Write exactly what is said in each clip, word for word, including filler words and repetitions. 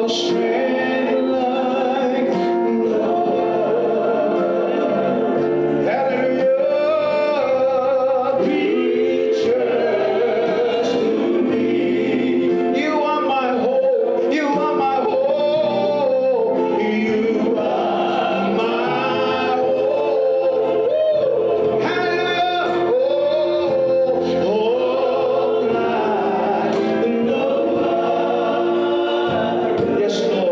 Strength like no other. Hallelujah. Reaches to me. You are my hope. You are my hope. You are my hope. Hallelujah. Oh, oh, like no other. Yes, Lord.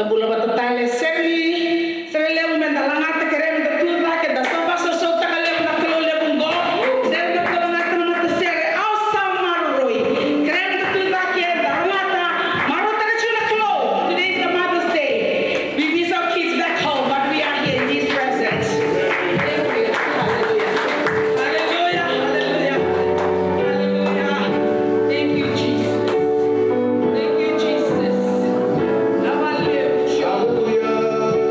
Da bula vata tale, sega ni sere levu me da lagata, kerea me da tu cake, da sa vakasausautaka levu na Kalou levu oqo. Sere me da lagata na matasere, au sa maroroi. Kerea me da tu cake, da lagata, marautaka tiko na Kalou. Today is the Mother's Day. We miss our kids back home, but we are here in His presence. Hallelujah, hallelujah, hallelujah, hallelujah. Thank you, Jesus. Thank you, Jesus. Hallelujah.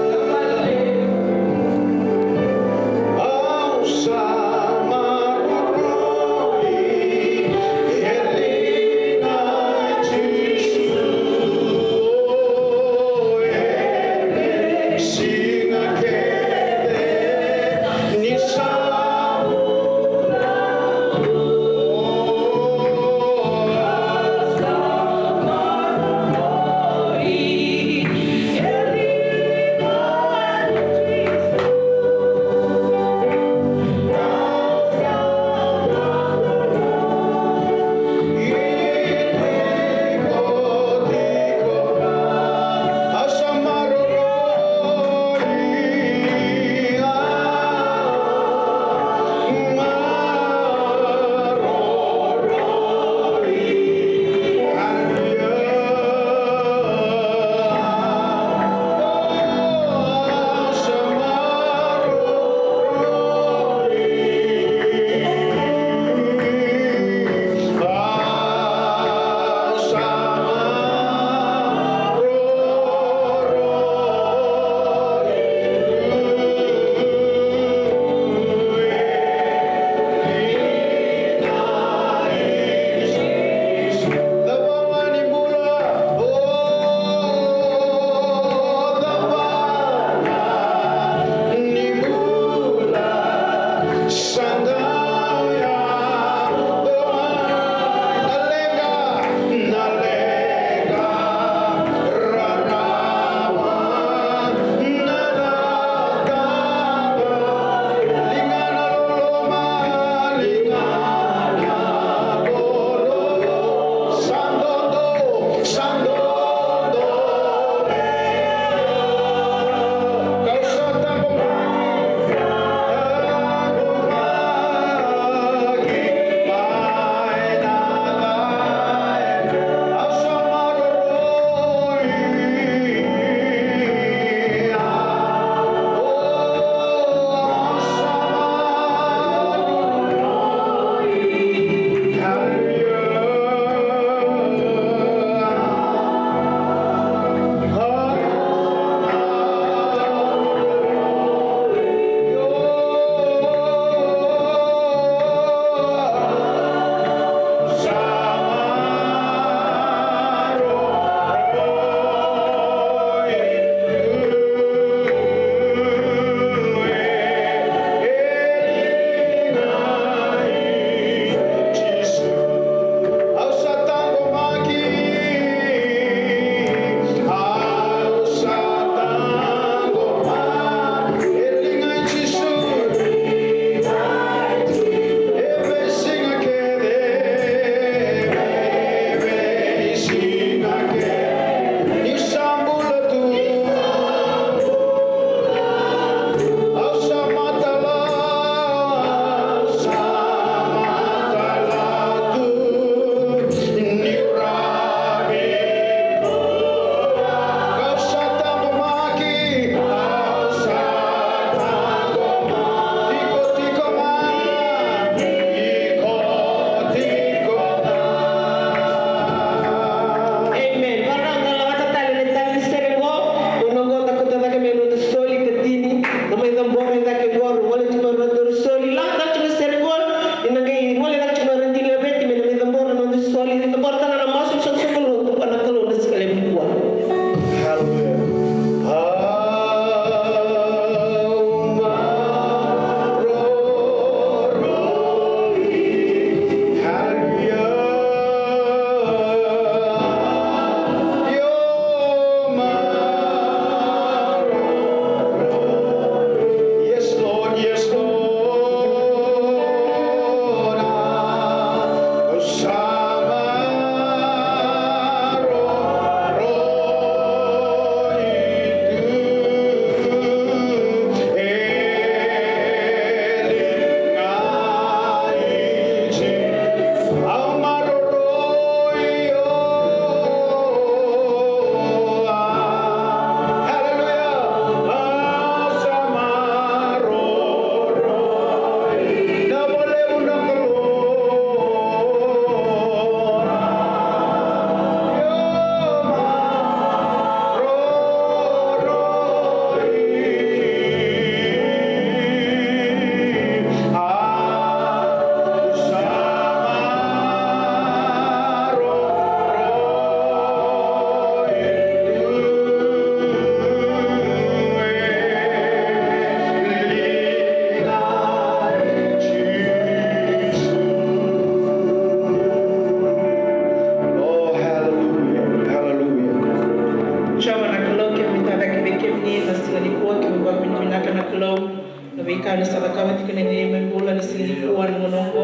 Ni sa cakava tiko na neimami bula na siga nikua na gauna oqo.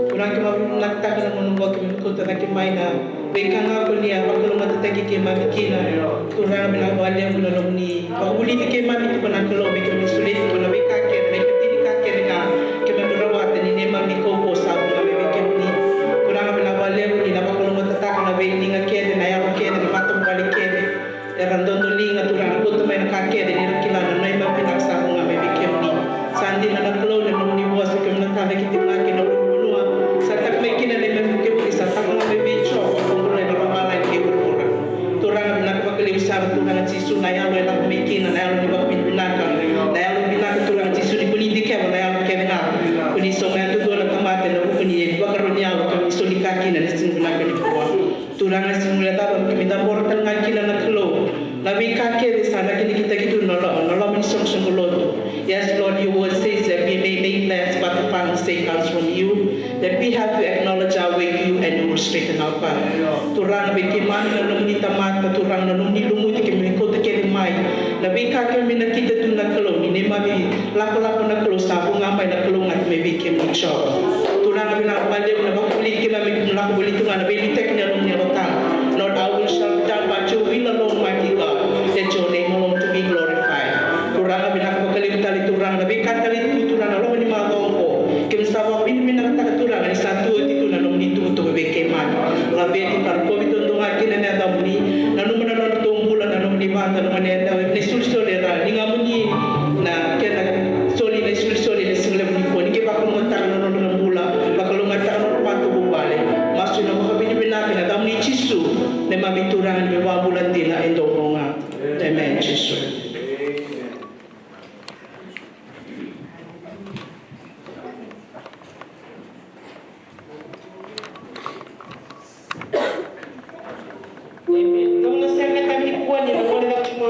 Turaga, keimami vinakataka na gauna oqo keimami kauta cake mai na veika ga ko ni a vakalougatataki keimami kina. Turaga, vinaka vakalevu na nomuni vakavulici keimami tiko na Kalou me keimami solia tiko na veika kece, na ikatinikatinaka kece ga keimami rawata ni neimami kaukauwa sa vu ga mai vei kemuni. Turaga, vinaka vakalevu ni na vakalougatataka na veiliga kece, na yalo kece, na matavuvale kece. Era dodoliga, Turaga, kauta mai na ka kece ni ra kila na neimami vinaka sa vu ga mai vei kemuni. Sa dina na Kalou na nomuni vosa keimami na tacake tiko ga kei na ulunivanua. Sa taka mai kina na neimami vukevukevule, sa taka ga mai vei Jiova, ko bula ena lomalagi kei vuravura. Turaga, vinaka vakalevu sara, Turaga Jisu, na yalo e lako mai kina, na yalo ni vakavinavinaka, na yalo vinaka, Turaga Jisu, ni ko ni dikeva na yalo kece ga. Ko ni sauma yadudua na tamata ena vuku ni ivakarau ni yalo keimami soli ka kina ena siga vinaka nikua. Turaga, siga levu me keimami cabora tale ga kina na Kalou na veika kece sa nakinakitaki tu na lo-, na loma ni soqosoqo lotu. Yes, Lord, your word says that we may make plans, but the final say comes from you, that we have to acknowledge our way to you and you will straighten our path. Turaga, vei keimami na nomuni tamata, Turaga, na nomuni lumuti keimami kauta kece mai na veika keimami nakita tu na Kalou ni neimami lakolako na Kalou sa vu ga mai na Kalou ga mai vei kemuni Jiova. Turaga, vinaka vakalevu na vakavulici keimami keimami lako voli tu ga na veiliutaki ni nomuni Yalo Tabu. Not our will shall be done, but your will alone, mighty God. Let your name alone to be glorified. Turaga, vinaka vakalevu tale, Turaga, na veika tale tu, Turaga, na loma ni macawa oqo. Keimami sa vakavinavinakataka, Turaga, ni sa tu oti tu na nomuni tuvatuva vei keimami. Laveti ka rokovi duadua ga kina na yacamuni. Nanuma na nodratou bula, na nomuni vada, na nomuni yada, na isolisoli era ligamuni, na kena soli, na isolisoli ena siga levu nikua. Ni qai vakalougatataka na nodra bula, vakalougatataka na nodra matavuvale. Masu ena vakavinavinaka ena yacamuni Jisu, neimami Turaga, neimami iVakabula dina e dua ga. Amen, Jisu. Amen. Dou na sega ni kua ni na gole na tuma.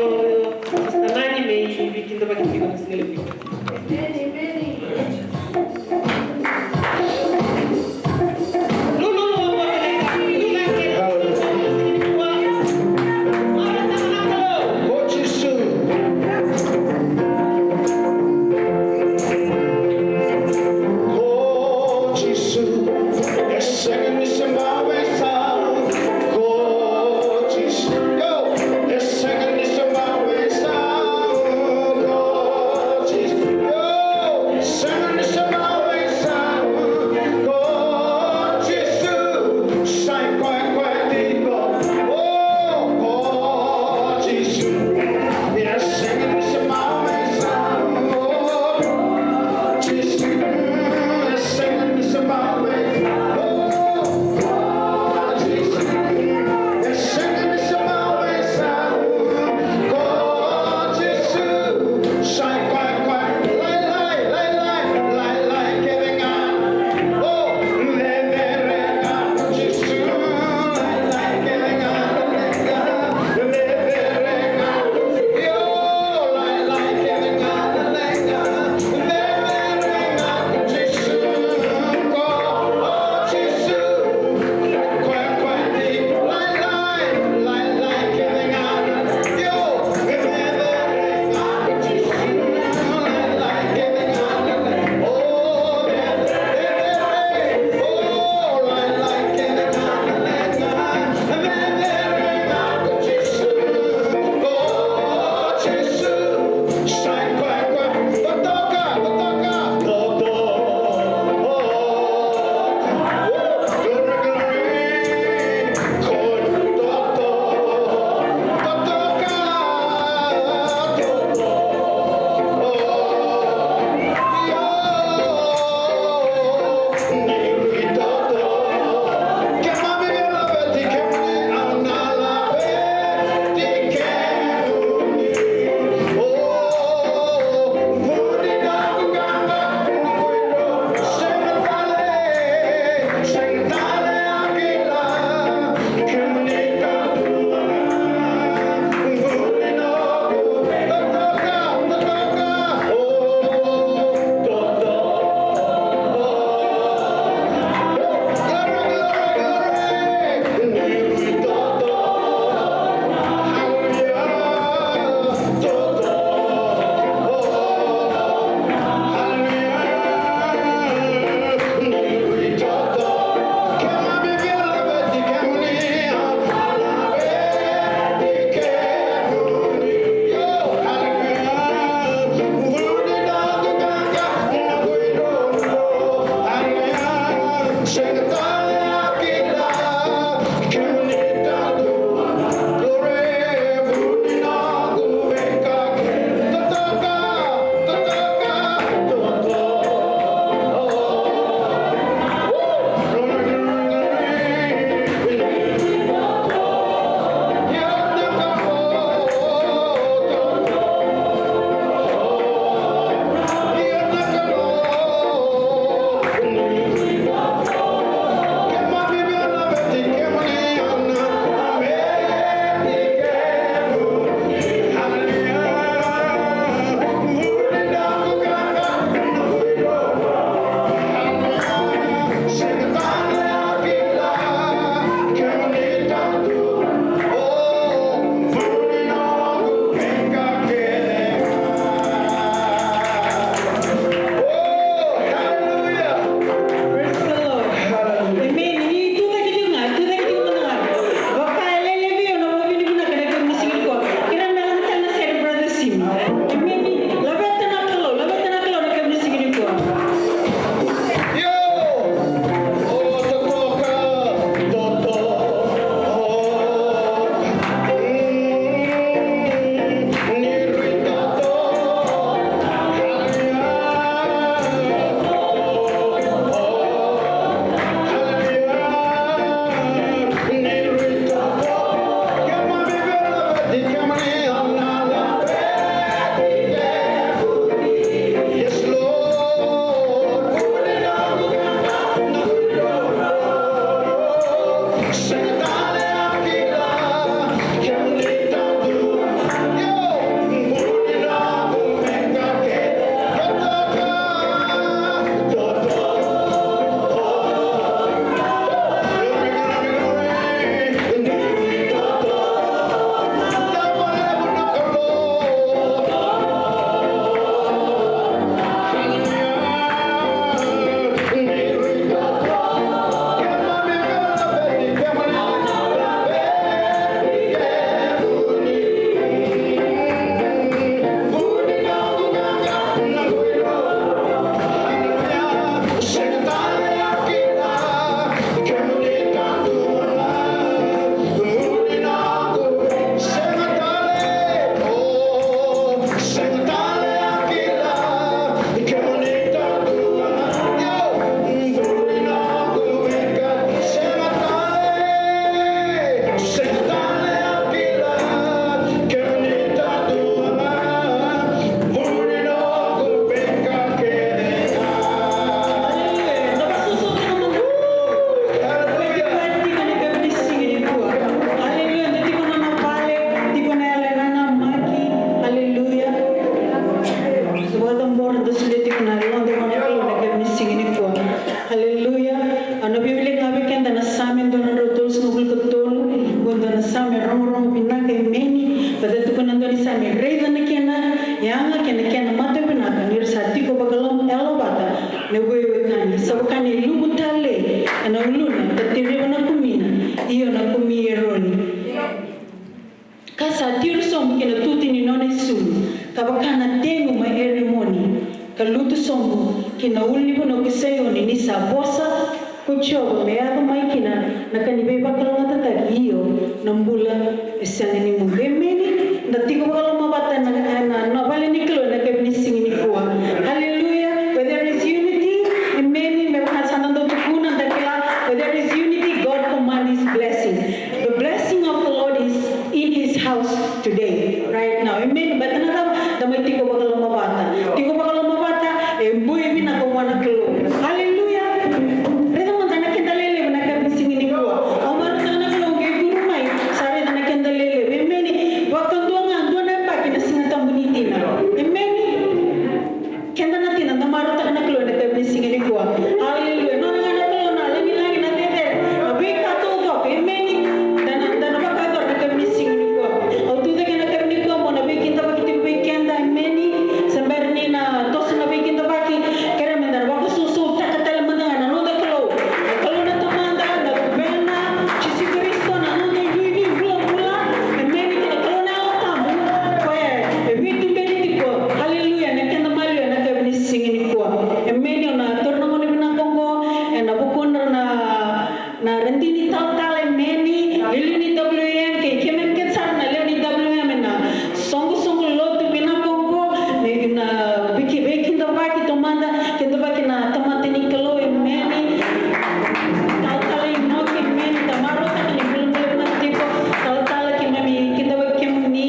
Na Same dua na drau tolusagavulu ka tolu, qo dua na Same rogorogo vinaka, emeni. Vata tukuna dua ni Same, raica na kena yaga kei na kena mata vinaka, ni ra sa tiko vakayalovata na veiwekani. Sa vaka na ilumu talei ena uluna, ka tereva na kumina, io na kumi Eroni. Ka sa tiro sobu ki na tutu ni nona isulu, ka vaka na tegu mai Erimoni, ka lutu sobu ki na ulunivanua ko Saioni, ni sa vosa ko Jiova me yaco mai kina na ka ni veivakalougatataki, io na bula e sega ni mudu. Emeni. Da tiko vakalomavata na, na, na vale ni Kalou ena yakavi ni siga nikua. Haleluya. Where there is unity, emeni, me vaka sa da dau tukuna, da kila, where there is unity, God command his blessing. The blessing of the Lord is in his house today, right now. Amen. Baleta na cava? Da mai tiko vakalomavata. Tiko vakalomavata, e boi vinaka vua na Kalou. Haleluya. Raica mada na keda lelevu ena yakavi ni siga nikua. Au marautaka na Kalou qai curu mai, sa raica na keda lelevu. Amen. Vakadua ga, dua na yabaki na Siga Tabu ni tina. Amen. Keda na tina, da marautaka na Kalou ena yakavi ni siga nikua. Haleluya. Nona ga na Kalou na lagilagi, na cecere, na veika taucoko. Emeni. Da na, da na vakayacora ena yakavi ni siga nikua. Au tucake ena yakavi nikua mo na veikidavaki tiko vei keda. Emeni. Se bera ni na toso na veikidavaki, kerea meda na vakasausautaka tale mada ga na noda Kalou. Na Kalou na Tamada, na Luvena, Jisu Karisito, na noda inuinui bulabula. Emeni. Kei na Kalou na Yalo Tabu, koya e veituberi tiko. Haleluya. Na keda maliwa ena yakavi ni siga nikua. Emeni. Au na taura na gauna vinaka oqo ena vukudra na, na radini talatala, emeni, liuliu ni W M, kei keimami kece sara na lewe ni W M ena soqosoqo lotu vinaka oqo, na, na veiki-, veikidavaki, Tamada, kidavaki na tamata ni Kalou, emeni. Talatala Inoki, emeni, da marautaka ni bulabula vinaka tiko. Talatala, keimami kidavaki kemuni,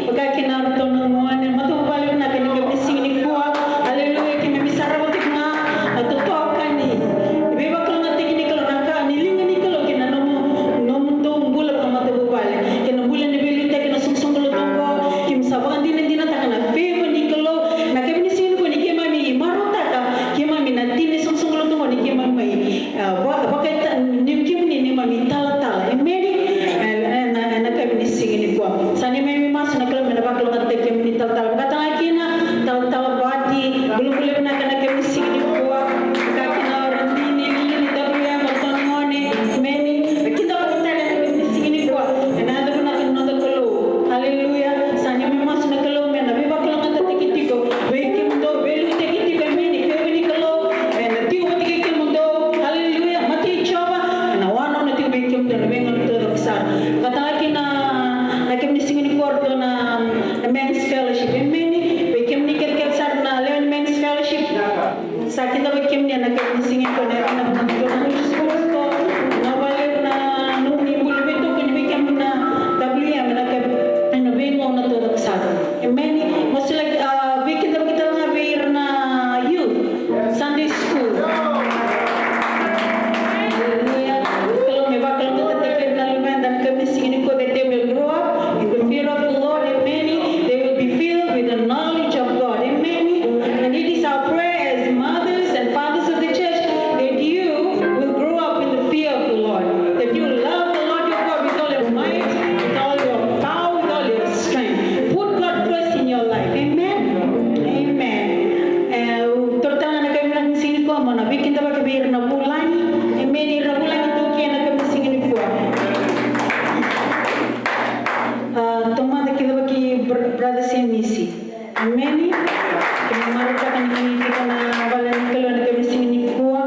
vaka kina o ratou na gone, matavuvale vinaka ena yakavi ni siga nikua. Aleluya, keimami sarava tiko ga na totoka ni veivakalougatataki ni Kalou, na ka ni liga ni Kalou kei na nomu, nomudou bula vakamatavuvale, kei na bula ni veiliutaki ena soqosoqo lotu oqo. Keimami sa vakadinadinataka na favor ni Kalou ena yakavi ni siga nikua, ni keimami marautaka keimami na tina ni soqosoqo lotu oqo, ni keimami mai, ah, va-, vakaita-, ni kemuni neimami talatala. Emeni. Ena, ena, ena yakavi ni siga nikua, sa neimami masu na Kalou me na vakalougatataki kemuni talatala. Vakatalega kina talatala Vati, bulabula vinaka ena yakavi ni siga nikua. Vaka kina o radini, liuliu ni W M, o ratou na gone. Emeni. Kidavaki tale ena yakavi ni siga nikua ena yaca vinaka ni noda Kalou. Aleluya. Sa neimami masu na Kalou me na veivakalougatataki tiko vei kemudou, veiliutaki tiko, emeni, favor ni Kalou me na tiko vata kei kemudou. Aleluya. Matai Jiova, ena wanono tiko vei kemudou ena veigauna taucoko sara. Vakatalega kina na yakavi ni siga nikua o ratou na, na Men's Fellowship. Emeni. Vei kemuni kece sara na lewe ni Men's Fellowship, sa kidavaki kemuni ena yakavi ni siga nikua ena yaca vinaka ni Turaga o Jisu Karisito. Vinaka vakalevu na nomuni bula, veitokoni vei kemuni na W M ena yakavi, ena veigauna taucoko sara. Emeni. Masulaki, ah, veikidavaki talega vei ira na youth, Sunday school. Aleluya. Kalou me vakalougatataki ira na luveda ena yakavi ni siga nikua, that they will grow up in the fear of the Lord. Emeni. They will be filled with the knowledge of God. Emeni. And it is our prayer as mothers and fathers of the church that you will grow up in the fear of the Lord, that you will love the Lord your God with all your might, with all your power, with all your strength. Put God first in your life. Amen. Amen. E, au taura tale ga na yakavi ni siga nikua mo na veikidavaki vei ira na vulagi. Emeni. Ira na vulagi tu ke ena yakavi ni siga nikua. Ah, Tamada, kidavaki br-, Brother Semisi. Emeni. Keimami marautaka ni kemuni tiko ena vale ni Kalou ena yakavi ni siga nikua.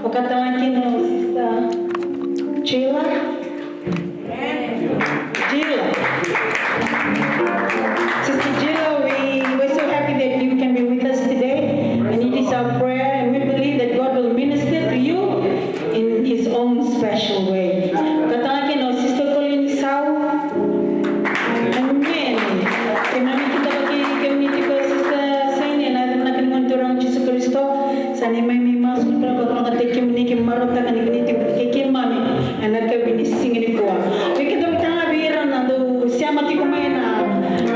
Vakatalega kina o Sister Jila. Jila. Sister Jila, we, we're so happy that you can be with us today. And it is our prayer, and we believe that God will minister to you in his own special way. Vakatalega kina o Sister Colleen Sau. Amen. Keimami kidavaki kemuni tiko, Sister Saini, ena yaca vinaka ni Gone Turaga o Jisu Karisito. Sa neimami masu na Kalou me vakalougatataki kemuni, keimami marautaka ni kemuni tiko vata kei keimami ena yakavi ni siga nikua. Veikidavaki talega vei ira na dau sema tiko mai ena,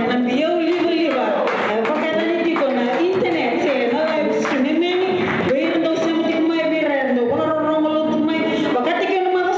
ena biau livaliva, e, vakayacani tiko na internet se na live stream. Emeni. Vei ira na dau sema tiko mai, vei ira na dau vakarorogo lotu mai, vakataki au na macawa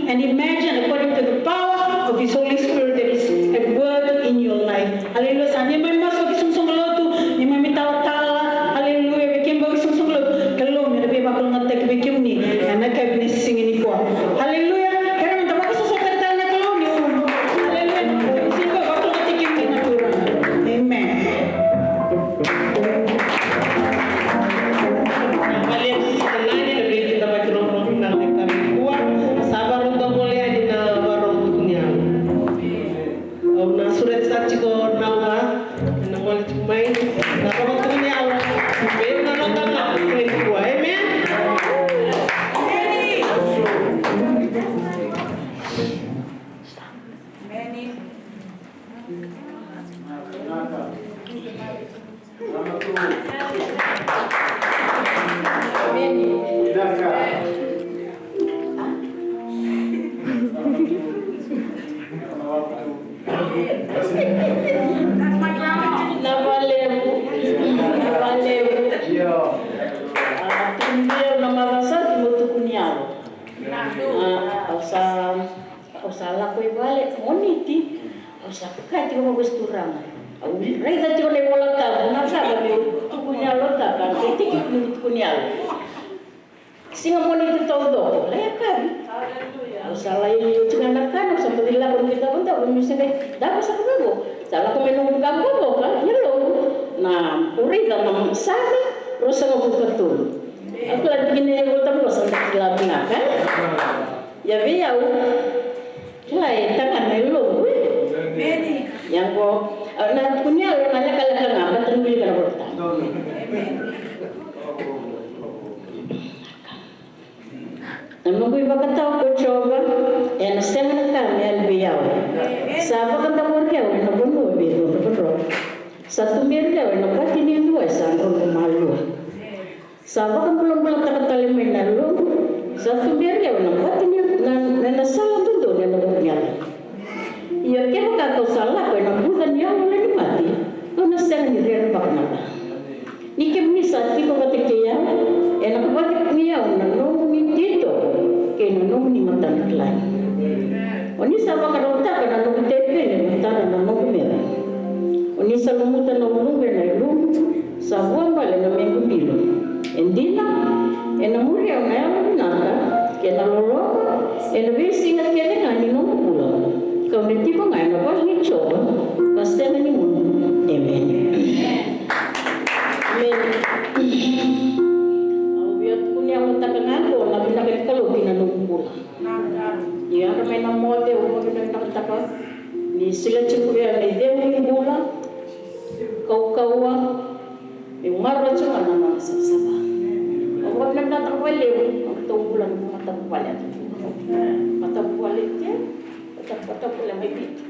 And imagine according to the power of His Holy Spirit that is at work in your life. Hallelujah. Sa neimami masu vakasoqosoqo lotu, neimami talatala. Hallelujah. Vei kemuni vakasoqosoqo lotu, Kalou me na veivakalougatataki vei kemuni ena yakavi ni siga nikua. Hallelujah. Kerea meda vakasosomitaka na Kalou ni ulu. Hallelujah. Siga vakalougatataki kemuni na Turaga. Amen. Vinaka vakalevu Sister Nani na veidaidai vakirokoroko na yakavi nikua. Sa vakarau gole yani na vakarau tuku ni yalo. Au na sureta sara tiko na uca, na gole tiko mai na vakarau tuku ni yalo. Vei na noda na siga nikua. Amen. Amen. Na valevu, na valevu. A, tuku ni yalo na maca sa tiko, tuku ni yalo. A, au sa Au sa lako i vale, Moniti, au sa kaya tiko vua na Turaga. Au raica tiko na iVola Tabu, na cava meu tukuni yalotaka, na itekitekivu meu tukuni yalo. Siga Moniti taucoko, lai yakavi. Au sa lai tiko na kana, au sa baci lako na idavodavo, meu se qai davo sara vaqo. Sa lako mai noqu ka boboka, yaloqu, na, au raica na sere, ruasagavulu ka tolu. Au kila tiko ni iVola Tabu sa da kila vinaka, e? Ia vei au, kila e tagane na yaloqu, e? Ia qo, a, na tukuni yalo na lekaleka ga, baleta ni wilika na iVola Tabu. Na noqu ivakatawa ko Jiova, ena sega na ka me yali vei au. Sa vakadavori au ena vanua vei cudru. Sa tuberi au ena bati ni dua e sa drodro malua. Sa vakabulabulataka tale mai na yaloqu, sa tuberi au ena bati ni, na, na, na sala dodonu ena vuku ni Ia kevaka kau sa lako ena buca ni yalo ni mate, kau na sega ni rerevaka na ca. Ni kemuni sa tiko vata kei au, ena kavacegu ni yau na nomuni tito kei na nomuni matanakilagi. O ni sa vakarautaka na noqu teveli ena tara na noqu meca. O ni sa lumuta na uluqu ena ilumu, sa vuabale na mequ bilo. E dina, ena muri au na yalo vinaka kei na loloma ena veisiga kece ga ni noqu bula. Kau na tiko ga ena vale ni Jiova ka sega ni mudu. Emeni. Emeni. Au via tukuni yalotaka ga qo na vinaka ni Kalou ki na noqu bula. Ni yadra mai na moce, au vakavinavinakataka ni solia tiko vei au na icegu ni bula, kaukauwa, meu maroroya tiko ga na nona savasava. Au vakavinavinakataka vakalevu na nodatou bula na matavuvale, matavuvale ke, matavuvale mai Viti.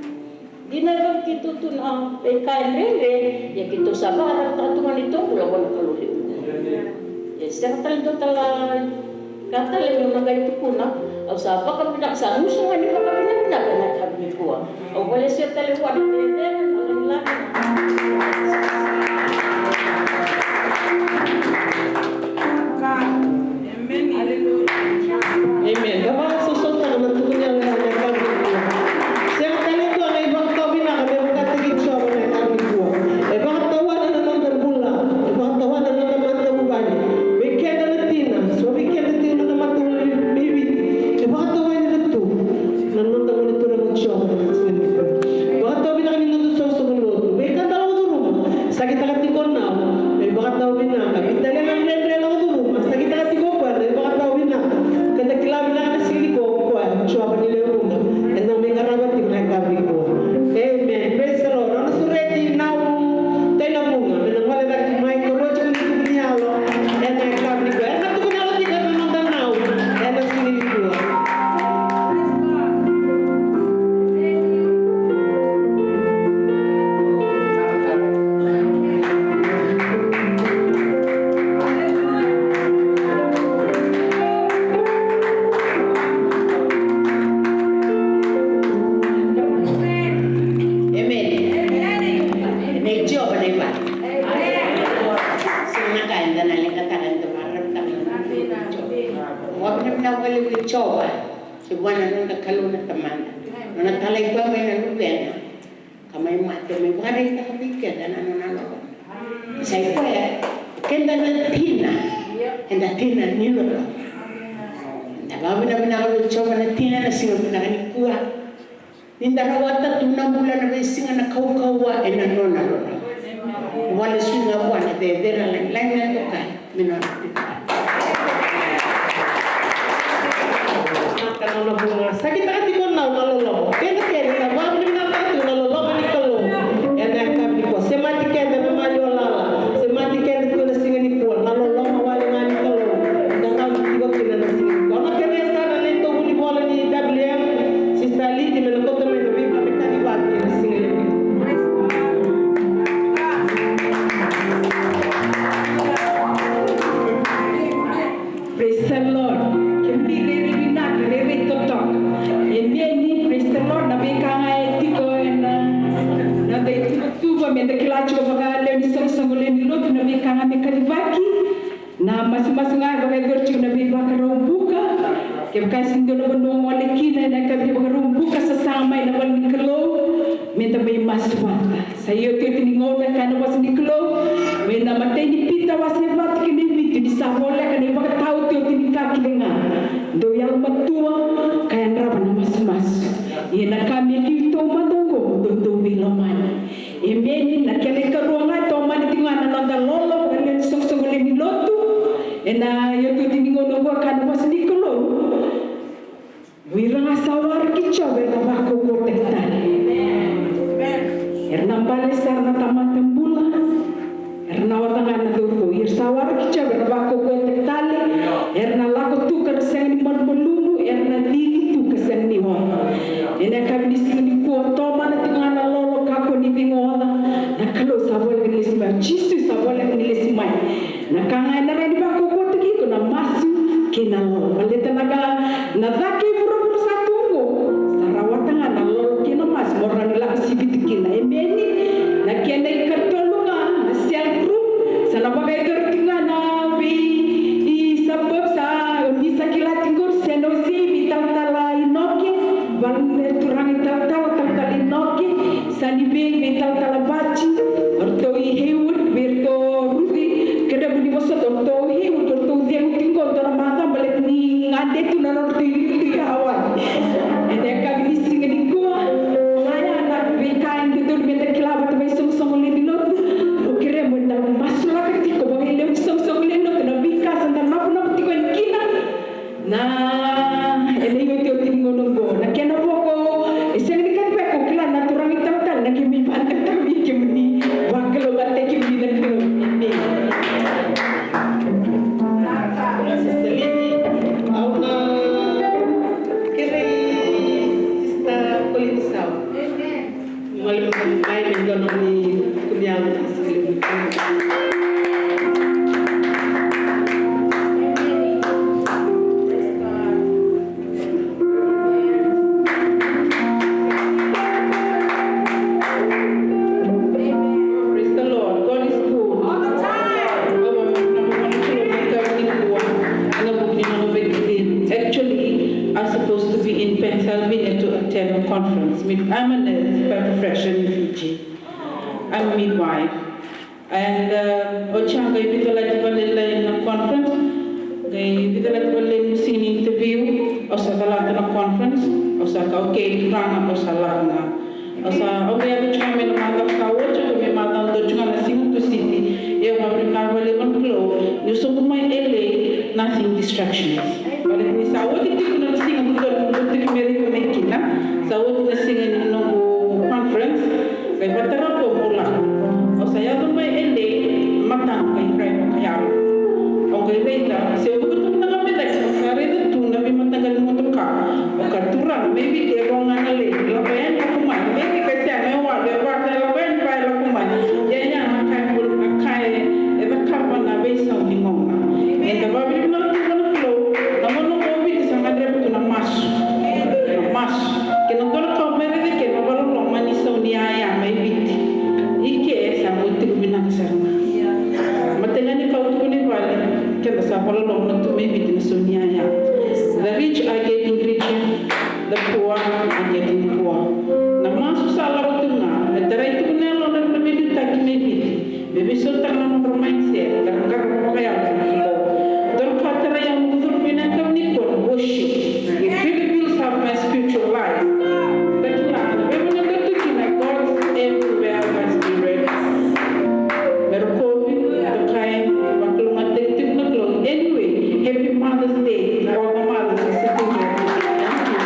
Dina e vaka keitou tu na veika e dredre, ia keitou sa vakarautaka tu ga na neitou bula vua na Kalou levu. E sega tale dua tale ka tale meu na qai tukuna, au sa vakavinaka, sa gusu ga ni vakavinavinaka ena yakavi nikua. Au vakalesuya tale vua na cecere, na lagilagi. Amen. Aleluya. Amen. Da vakasosomitaka na tukuni yalo ena yakavi nikua. Sega tale dua na ivakatawa vinaka me vakataki Jiova ena yakavi nikua. E vakatawana na noda bula. E vakatawana na noda matavuvale. Vei keda na tina, so vei keda tina na matavuvale mai Viti. E vakatawana tu na noda Gone Turaga o Jiova ena yakavi nikua. Vakatawa vinaka ni noda soqosoqo lotu. Vei keda na curuma. Kivua na noda Kalou na Tamada. Nona talai koya mai na Luvena ka mai mate, mai vakaraitaka vei keda na nona loloma. Sa i koya, keda na tina, eda tina ni loloma. Da vakavinavinaka vei Jiova na tina na siga vinaka nikua. Ni da rawata tu na bula na veisiga na kaukauwa ena nona loloma. Wale sui ga vua na cecere lagilagi na dokai me nona. Maka nona vuga. Sa kitaka tiko na loloma. Keda kece na vakavinavinaka tu na loloma ni Kalou. Ena yakavi nikua. Semati keda na mali o lala. Semati keda tu na siga nikua. Na loloma wale ga ni Kalou. Da rawa ni tiko kina na siga nikua. Au na kerea sara na neitou vunivola ni W M, Sister Liti, me na kauta mai na veika me kacivaki ena siga levu. Praise the Lord. Kemuni rairai vinaka, rairai totoka. Emeni. Praise the Lord. Na veika ga e tiko ena, na da ituvatuva, me da kila tiko vakalewe ni soqosoqo lewe ni lotu, na veika ga me kacivaki. Na masumasu ga e vakayacori tiko na veivakarau buka. Kevaka e se dua na vanua o gole kina ena yakavi ni vakarau buka, sasaga mai na vale ni Kalou me da mai masu vata. Sa iotioti ni gauna, e kaya na vosa ni Kalou mai na imatai ni Pita wase va tikina e vitu, ni sa voleka na ivakataotioti ni ka kece ga. Dou yalomatua ka yadrava na masumasu. Ia na ka me liu taumada oqo, dou dau veilomani. Emeni. Na kena ikarua ga e tomani tiko ga na noda lolo vakalewe ni soqosoqo lewe ni lotu. Ena iotioti ni gauna oqo, e kaya na vosa ni Kalou, o ira ga sa waraki Jiova era na vakaukauwataki tale. Era na bale sara na tamata bula. Era na oca ga na cauravou. Ira sa waraki Jiova era na vakaukauwataki tale. Era na lako tu ka ra sega ni malumalumu. Era na cici tu ka sega ni oca. Ena yakavi ni siga nikua, tomana tiko ga na lolo, kakua ni ciqoma oca. Na Kalou sa voleka ni lesu mai. Jisu sa voleka ni lesu mai. Na ka ga ena rawa ni vakaukauwataki iko na masu kei na lolo. Baleta na ka, na cake e vuravura sa tu oqo, sa rawata ga na lolo kei na masu mo rawa ni lako siviti kina. Emeni. Na kena ikatolu ga na cell group, sa na vakayacori tiko ga na vei, i suburb sa, ni sa kila tiko qori, San Jose, veitalatala Inoke, vale ni turaga italatala, talatala Inoke, Sunnyvale, veitalatala Vati, o ratou i Haywood, vei ratou Ruthi, kerea mo ni vosota, o ratou Haywood, o ratou cegu tiko qo, dua na macawa baleta ni gade tu na nodratou iliuliu i Hawaii. Ena yakavi ni siga nikua, oya na veika e dodonu me da kila vata mai soqosoqo lewe ni lotu. Au kerea mo da masulaka tiko vakalevu ni soqosoqo lewe ni lotu, na veika sa da navunavu tiko yani kina. Na, ena iotioti ni gauna oqo. Na kena voko, e sega ni kacivaki, au kila na turaga italatala na keimami vakatakataka vei kemuni. Vakalougatataki kemuni na Kalou. Emeni. Sister Lili, au na kerei Sister Colin Sau. Emeni. Gole mada mai me dua na nomuni kuniaga ni siga levu. Praise the Lord. God is good. All the time. Actually, I'm supposed to be in Pennsylvania to attend a conference. I'm a nurse by profession in Fiji. I'm a midwife. And, uh, oti a qai veicalati vakalailai na conference. Qai veicalati vakalailai na sega ni interview. Au sa calata na conference. Au sa kaya, okay, turaga, au sa lako ga. Au sa, au qai yaco tiko ga mai na macawa sa oti, au qai mai macawa dua tiko ga na siga Tusiti. Ia au vakavinavinaka vakalevu vua na Kalou niu sobu mai L A, nothing distractions. Baleta ni sa oti tiko na siga dodonu meu tiko mai Amerika mai kina. Sa oti na siga ni noqu conference. Qai vakatara au meu lako. Au sa yaco mai L A, mataqu qai rai vakayalo. Au qai raica, se au vuka tu na ka me cake, au sa raica tu na veimataqali motoka. Au kaya, turaga, mai Viti e vo ga na lei, lako yani lako mai. Mai Viti e sega, e walu, e va, e lako yani va, e lako mai. Ia, ia na ka e bula, na ka e, e cakava na veisau ni gauna. Eda vakavinavinaka tiko vua na Kalou, na gauna qo o Viti sa gadreva tu na masu. Na masu. Kei na dua na ka au mai raica kina na vakaloloma ni sau ni yaya mai Viti. I ke sa bau tiko vinaka sara ga. Matai ga ni ka au tukuna i vale, keda sa vakaloloma tu mai Viti na sau ni yaya. The rich are getting richer, Kua, a keti ni kua. Na masu sa lako tu ga, me tarai tu na yalodra na veiliutaki mai Viti, me veisautaka na nodra mindset, ka ra qarava vakayalo na Kalou. Dou ka tarai au na curu mai na yakavi nikua na worship. It really builds up my spiritual life. Da kila, na veivanua da tu kina, God's everywhere, my spirit. Me rokovi, dokai, vakalougatataki tiko na Kalou. Anyway, happy Mother's Day to all the mothers who are sitting here. Thank you.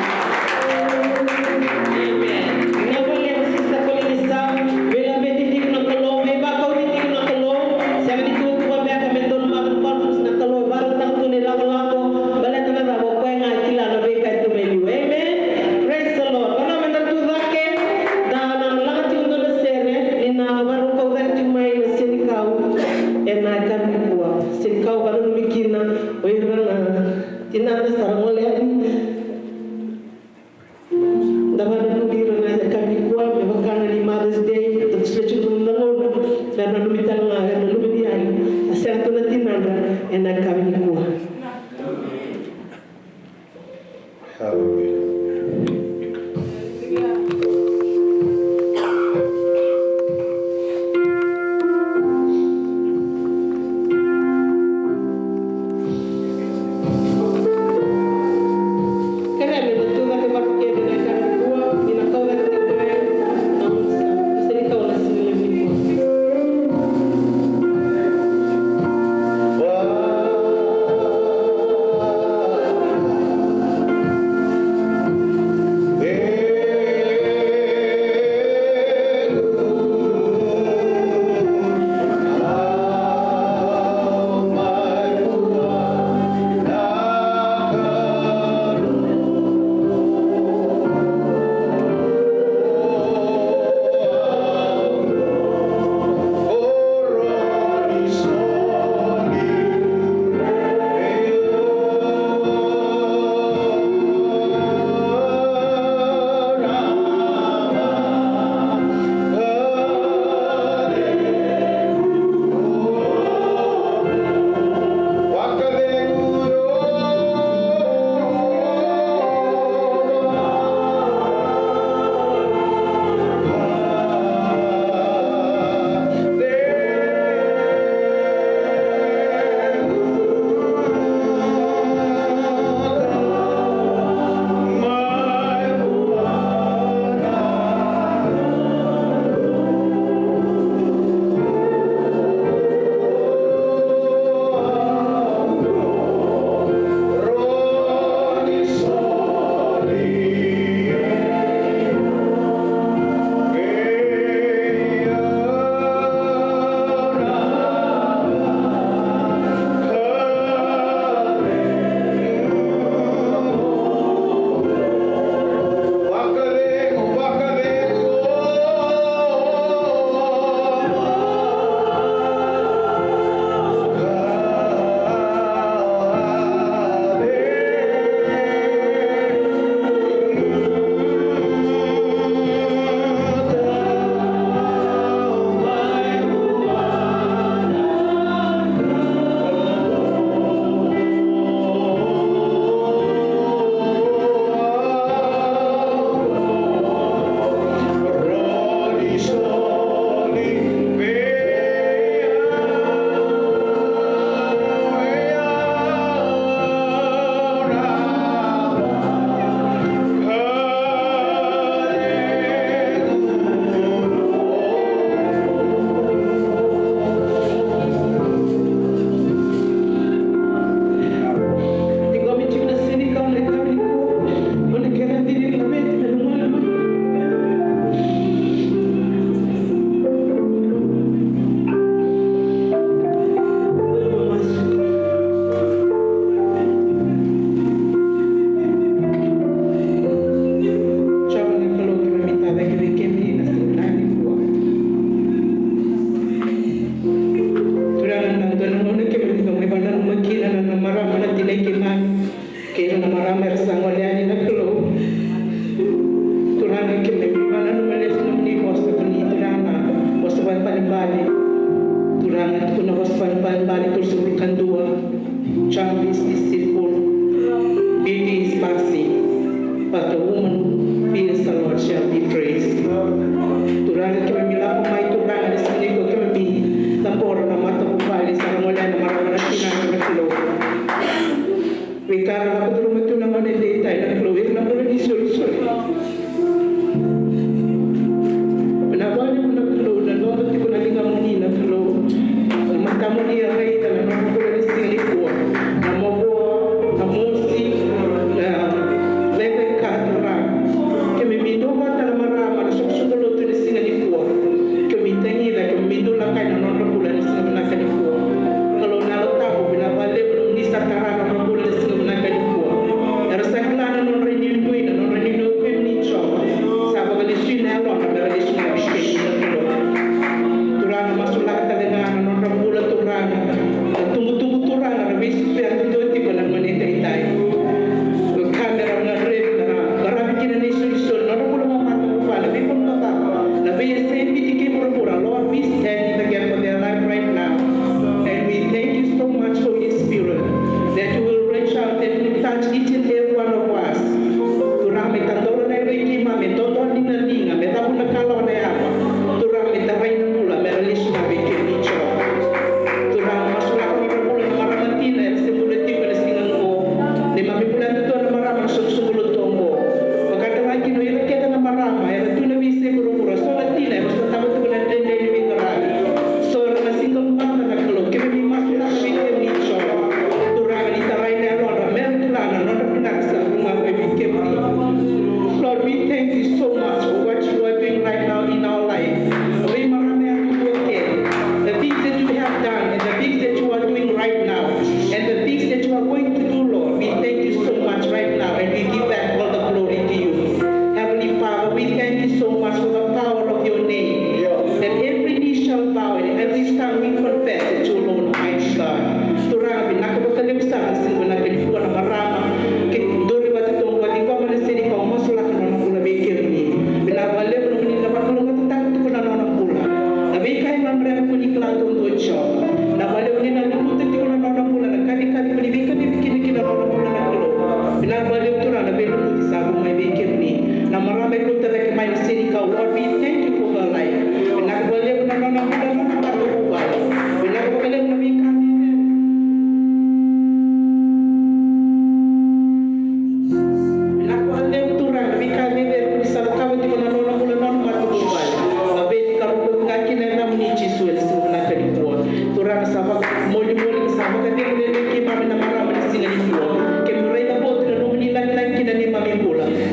Amen. Vinaka vakalevu Sister Kolinisa, veilameti tiko na Kalou, veivakauqeti tiko na Kalou. Sega ni tu tu beka me donu maka na conference na Kalou, vakarautaka tu na ilakolako, baleta na cava, o koya ga e kila na veika e tu mai liu. Amen. Praise the Lord. Vanua meda tu cake, da na laga tiko dua na sere, ni na vakarau kau cake tiko mai na senikau ena yakavi nikua. Senikau vakananumi kina o ira na tinada sa ra gole yani. Da vakananumi ira ena yakavi nikua, me vaka ga ni Mother's Day, da solia tiko na gauna, da nanumi tale ga ena luveniyali, sa sega tu na tinada ena yakavi nikua. Hallelujah.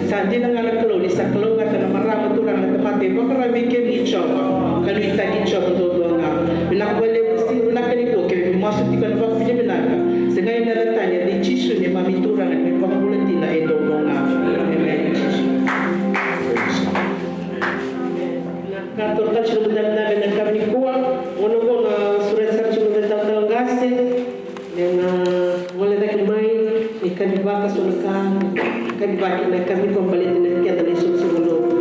Sa dina ga na Kalou ni sa kalougata na marama, turaga, na tamata e vakarau vei kemuni Jiova. Ka nuitaki Jiova duadua ga. Vinaka vakalevu, siga vinaka nikua, keimami masu tiko ena vakavinavinaka. Sa qai na yaca tani nei Jisu neimami Turaga, neimami iVakabula dina e duadua ga. Emeni Jisu. Ka toro tale tiko na dabedabe ena yakavi nikua, gauna qo na sureta sara tiko na italatala qase me na gole cake mai ni kacivaka so na ka, kacivaki na yakavi nikua baleta na keda na isoqosoqo lotu.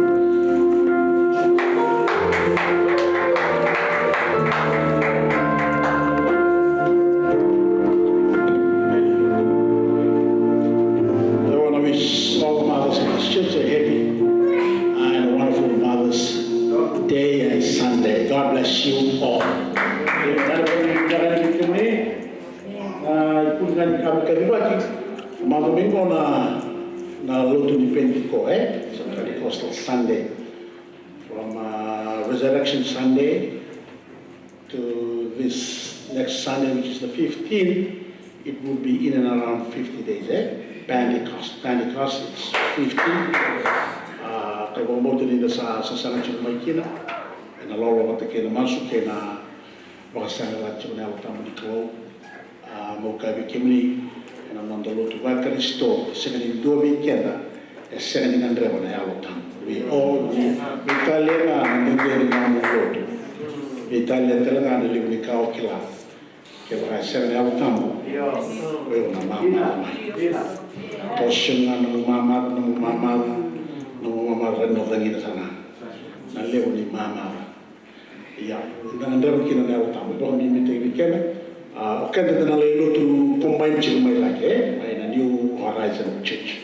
I wanna wish all mothers in this church a happy and a wonderful Mother's Day and Sunday. God bless you all. Macawa mai qo na, na lotu ni Penitiko, e? Sa Pentecostal Sunday. From, uh, Resurrection Sunday to this next Sunday, which is the fifteenth, it would be in and around fifty days, e? Pentecost, Pentecost, it's fifteen. Uh, ka vakabauta ni da sa, sa sasaga tiko mai kina ena lolo vata kei na masu kei na vakasaqa tiko na Yalo Tabu ni Kalou. A, meu kaya vei kemuni, ena noda lotu vaKarisito, e sega ni dua vei keda e sega ni gadreva na Yalo Tabu. We all need, veitalia ga na dede ni nomu lotu, veitalia tale ga na levu ni ka o kila. Kevaka e sega na Yalo Tabu, o iko na mamaca mai. Toso ga nomu mamaca, nomu mamaca, nomu mamaca, raica na cagina sara ga na levu ni mamaca. Ia, da gadreva kina na Yalo Tabu, vakabibitaki vei keda. A, o keda da na lai lotu combine tiko mai cake, e, mai na New Horizon Church.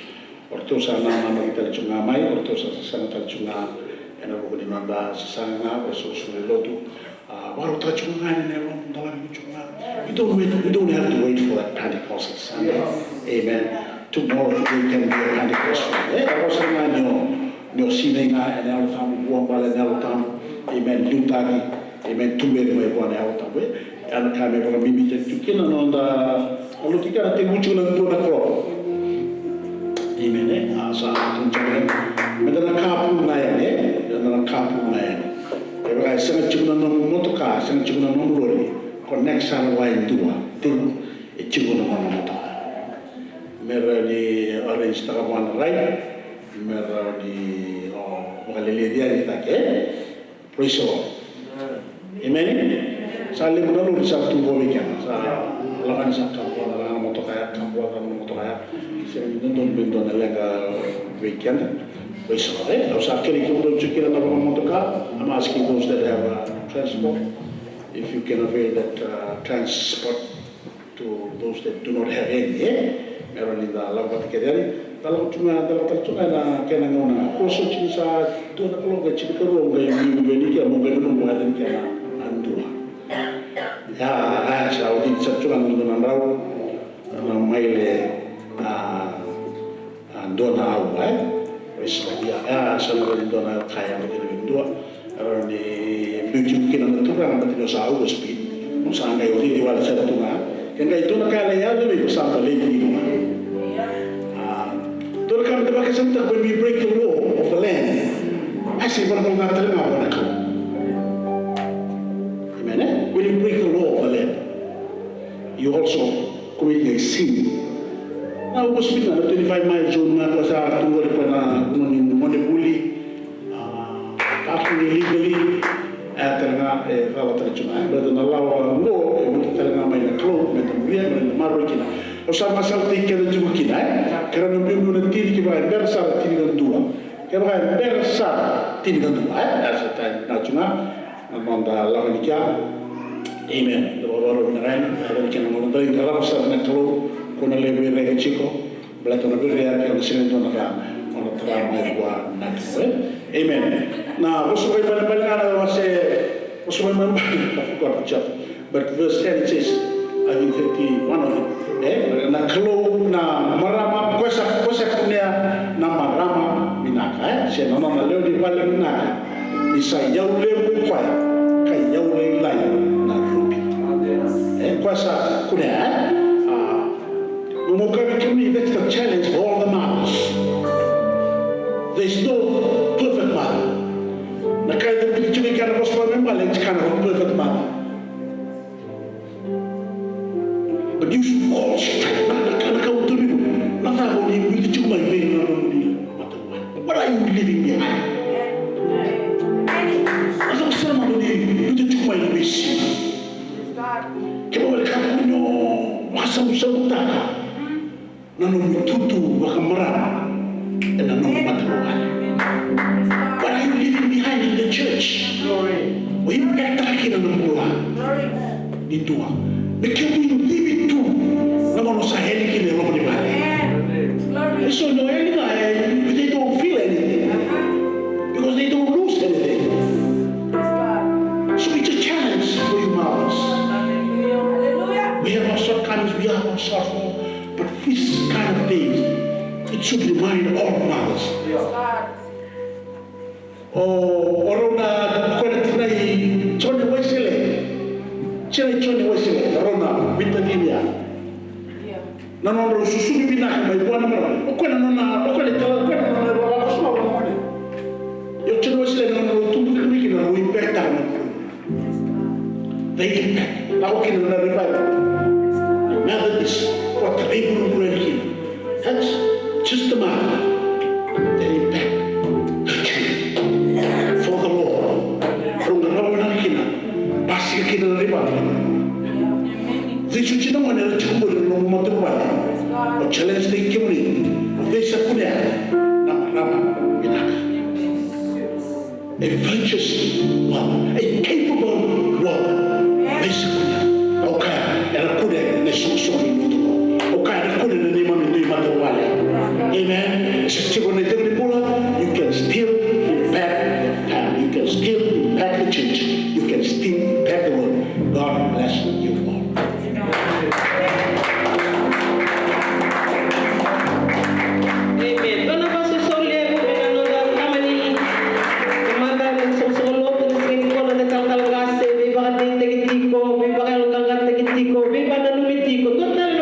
O ratou sa nanamaki tale tiko ga mai, o ratou sa sasaga tale tiko ga ena vuku ni noda sasaga ga, o soqosoqo ni lotu. A, vakarautaka tiko ga yani na yalomu, dolavi tiko ga. We don't wait, we don't have to wait for that Pentecost Sunday. Amen. Tomorrow today can be a Pentecost Sunday. E, o sa ga ni o, ni o sinai ga ena Yalo Tabu, vuabale ena Yalo Tabu. Amen. Liutaki. Amen. Tuberi mai vua na Yalo Tabu. E, ya na ka me vakabibitaki tu kina na noda lotu, ka na tekivu tiko ena dua na kaloko. Amen, e? A, sa tu tiko, e? Meda na carpool ga yani, e? Meda na carpool ga yani. Kevaka e sega tiko na nomu motoka, sega tiko na nomu lori, connect sara vua e dua. Tekivu e tiko na nomu motoka. Me rawa ni arrange taka vua na ride, me rawa ni, o, vakaleleci yani cake, e? Praise the Lord. Amen. Sa levu na lori sa tu qo vei keda. Sa lako yani sa kaba vua na motoka ya, kaba vua na motoka ya. Sega ni dodonu me dua na leqa vei keda. Praise the Lord, e? Au sa kerei kemudou tiko kina na vakamotoka. I'm asking those that have, uh, transport, if you can avail that, uh, transport to those that do not have any, e? Me rawa ni da lako vata kece yani, da lako tu ga, da lako tale tu ga ena kena gauna ga. Ko so tiko sa dua na kaloko, tiko karua, qai biubiu yani ke, mo qai nanuma yani ke na dua. Ia, a, sa oti sa tu ga na dua na drau, na maile, a, a, dua na aua, e? Ia, ia, sa na dua na ka ya, na kena dua. Rawa ni biu tiko kina na turaga, baleta ni o sa overspeed. O sa qai oti wale sara tu ga. Ke qai dua na ka e lai yaco vei iko, sa baleti iko ga. A, dua na ka meda vakasamataka, when we break the law of the land, a, sa ivalavala ca tale ga vua na Kalou. Amen, e? When you break the law of the land, you also committing a sin. Na overspeed na, na twenty-five mile zone na, ko sa tu qori ko na vanua ni gone vuli, a, parking illegally, e, tale ga, e, cala tale tu ga, e, baleta na lawa qo, e, buta tale ga mai na Kalou, me da muria, me da maroroi kina. Au sa masalataki keda tiko kina, e, kerea na biubiu na tini, kevaka e bera sara tinikadua. Kevaka e bera sara tinikadua, e, e, sa tani na tu ga, na noda lako ni kea. Amen. Da vakavakarau vinaka yani, da lako ni kea na gauna, da lai qarava sara na Kalou, ko na lai veiraiyaki tiko, baleta o na veiraiyaki, o na sega ni dua na ka o na tara mai vua na Kalou, e? Amen. Na Vosa Vakaibalebale ga na wase, Vosa Vakaibalebale, I forgot the chapter. But verse ten it says, I think thirty-one of it, e? Na Kalou na marama, ko sa, ko sa kunea na marama vinaka, e? Se na nona lewe ni vale vinaka, ni sa iyau levu o koya, ka iyau lailai na rubi. E, ko sa kunea, e? A, mo, mo kaya vei kemuni, that's the challenge for all the mothers. There is no perfect mother. Na ka e biuta tiko mai kina na vosa vakaibalebale, e tiko na perfect mother. But you should call straight. Na, na, na ka au tukuna, na cava o ni biuta tiko mai vei na nomuni matavuvale? What are you leaving behind? Na cava sara mada o ni biuta tiko mai na veisiga? Kevaka o ni vakasavusavu, vakasavusavu taka na nomu itutu vakamarama ena nomu matavuvale. What are you leaving behind in the church? O impact-taka kina na bula ni dua. Me kemuni bibi tu na gauna sa eli kina e loma ni vale. E so na eli ga, e, they don't feel anything because they don't lose anything. So it's a challenge for you mothers. We have our shortcomings, we have our shortfalls. But this kind of things, it should remind all mothers. O, o rau na, o koya na tina i Jone Wesele. Tina i Jone Wesele, o rau na veitacini ya. Na nodrau susugi vinaka mai vua na marama. O koya na nona, o koya na tala, o koya na nona, o koya na nona. Io, Jone Wesele na nona tubu tiko mai kina, na impact-taka na The impact. Lako kina na revival. Methodist, ko Taveivunivuni kina. That's just the mark. The impact. The change. For the Lord. Rau qarava vinaka kina. Basika kina na revival. Veisuci na gone era tiko qori ena nomu matavuvale. O challenge-taki kemuni. O veisakunea na marama vinaka. A virtuous woman, a capable woman. Veisakunea. O koya ena kune na isoqosoqo ni lotu. O koya ena kune na neimami matavuvale. Amen. Sa tiko na itavi ni bula, you can still impact the family. You can still impact the church. You can still impact the world. God bless you all. Amen. Dua na vakasoso levu ena noda tamani, tamata ena soqosoqo lotu ena siga nikua, na talatala qase, veivakadeitaki tiko, veivakayaloqaqataki tiko, veivakananumi tiko. Dua tale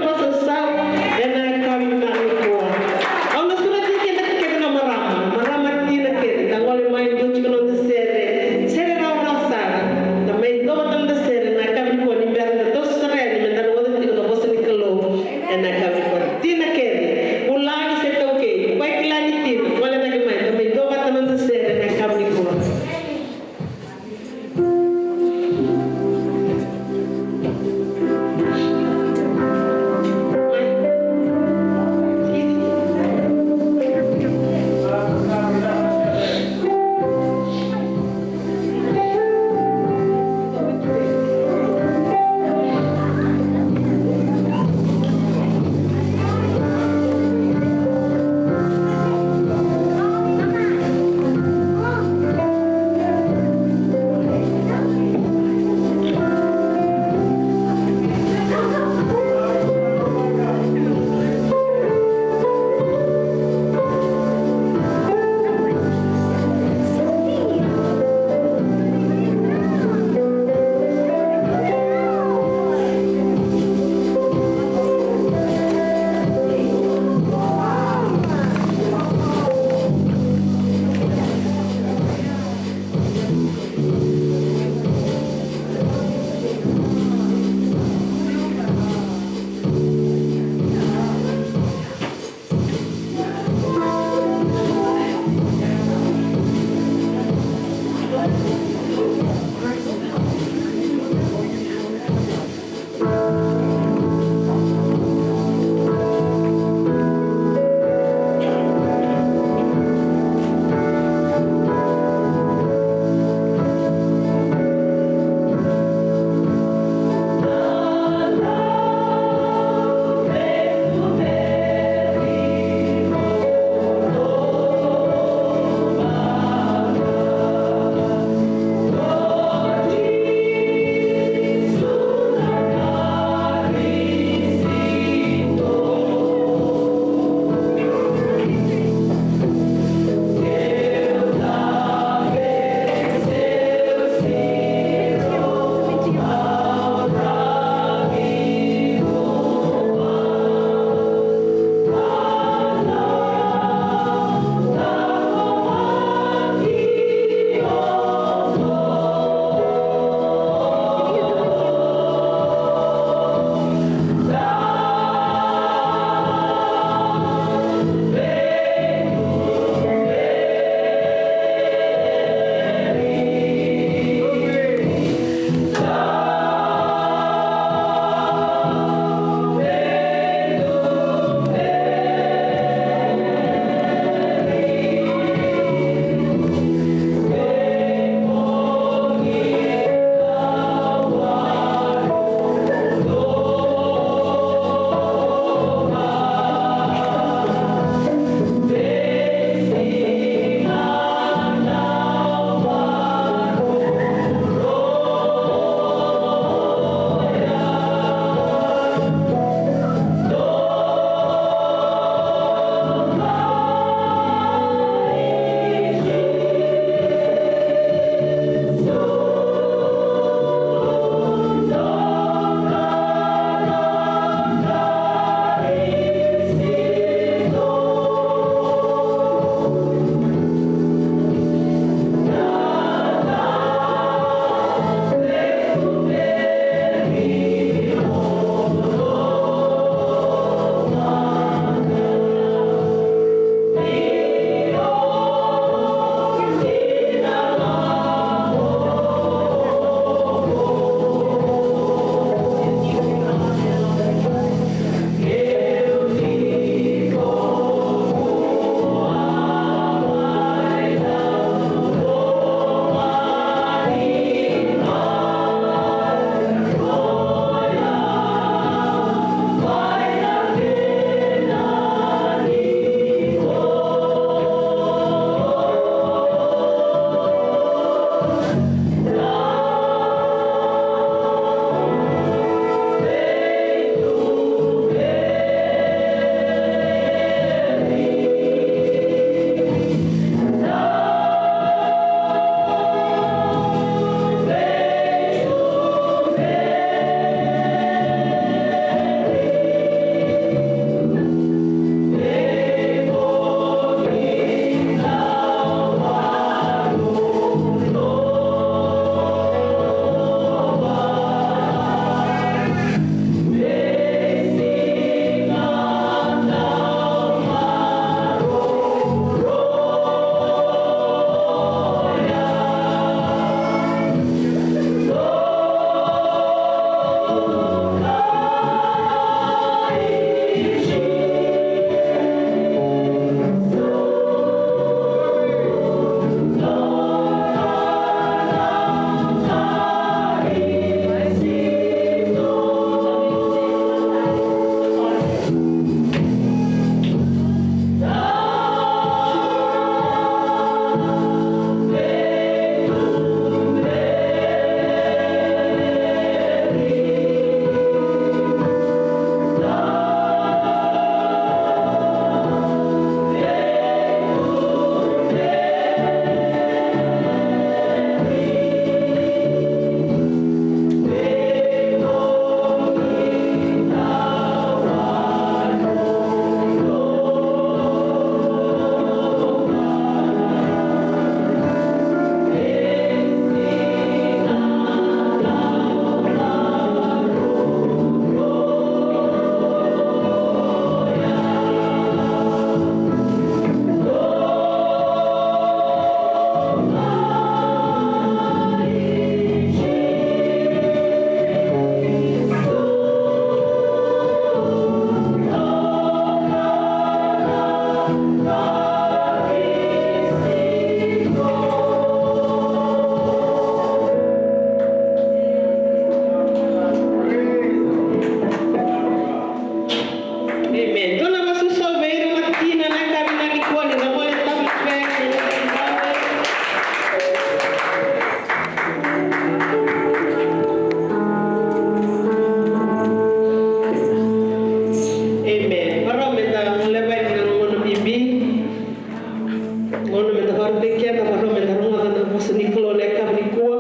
Gauna meda vakarautaki keda, varau meda rogoca na vosa ni Kalou ena yakavi nikua.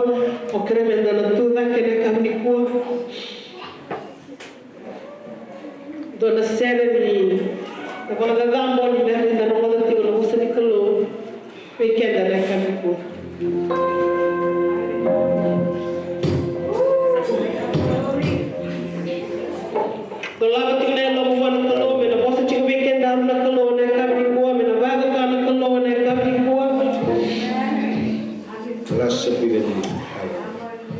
O kerea meda na tu cake ena yakavi nikua. Dua na sere ni na vakacacabo ni bera ni da rogoca tiko na vosa ni Kalou vei keda ena yakavi nikua. Dolava tiko na yalomu vua na Kalou, me na vosa tiko vei kedaru na Kalou ena yakavi nikua, me na vakacacana na Kalou ena yakavi nikua. Blessed be the name.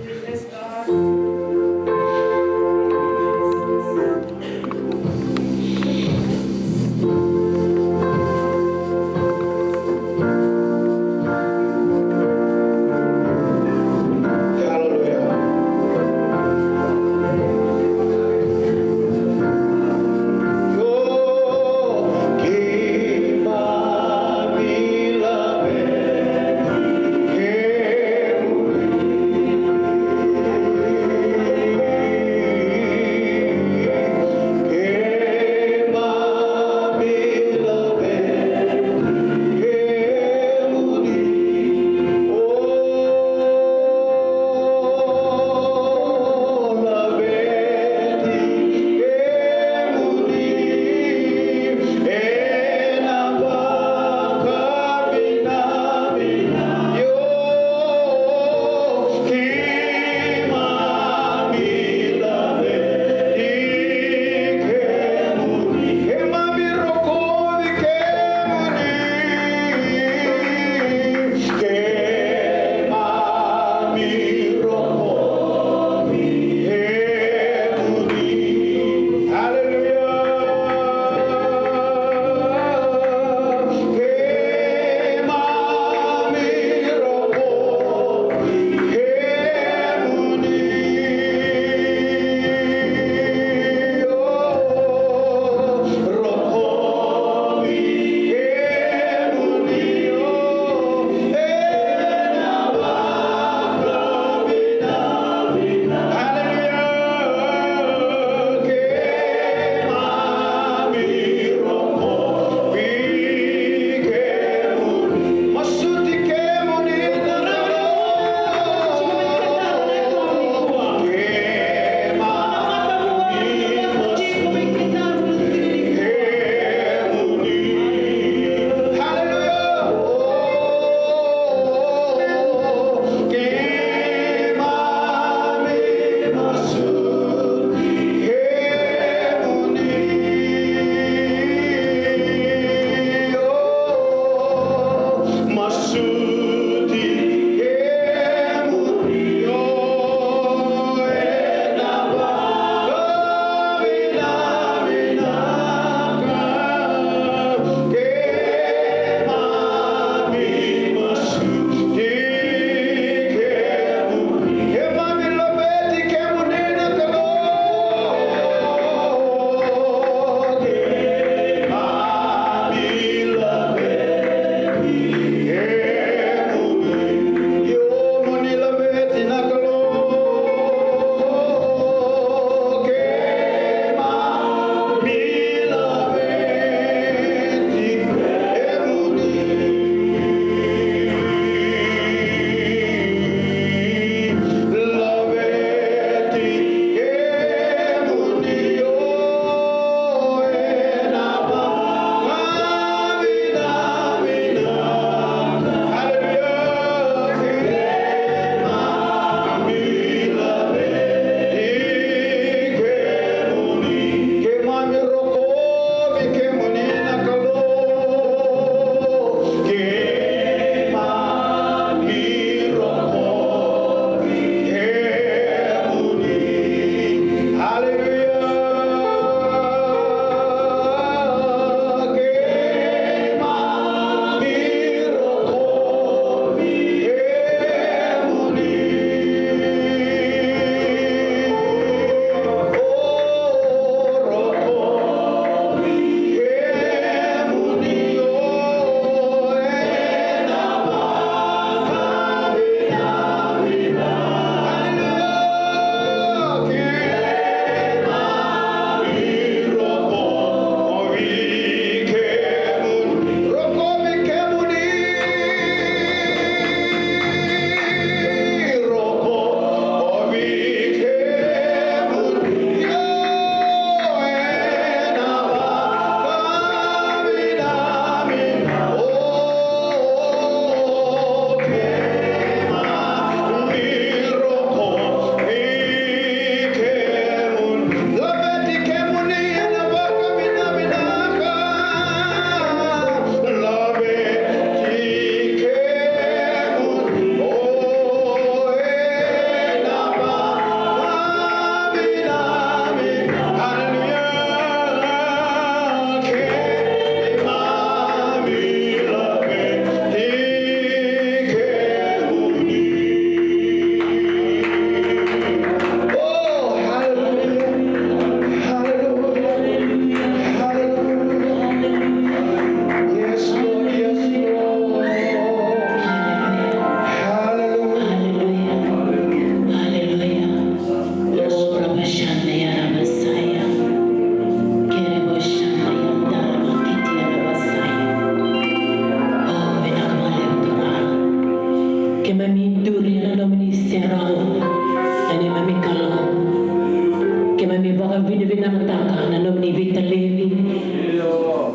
Keimami duri ena nomuni serau, na neimami Kalou. Keimami vakavinavinakataka na nomuni veitalevi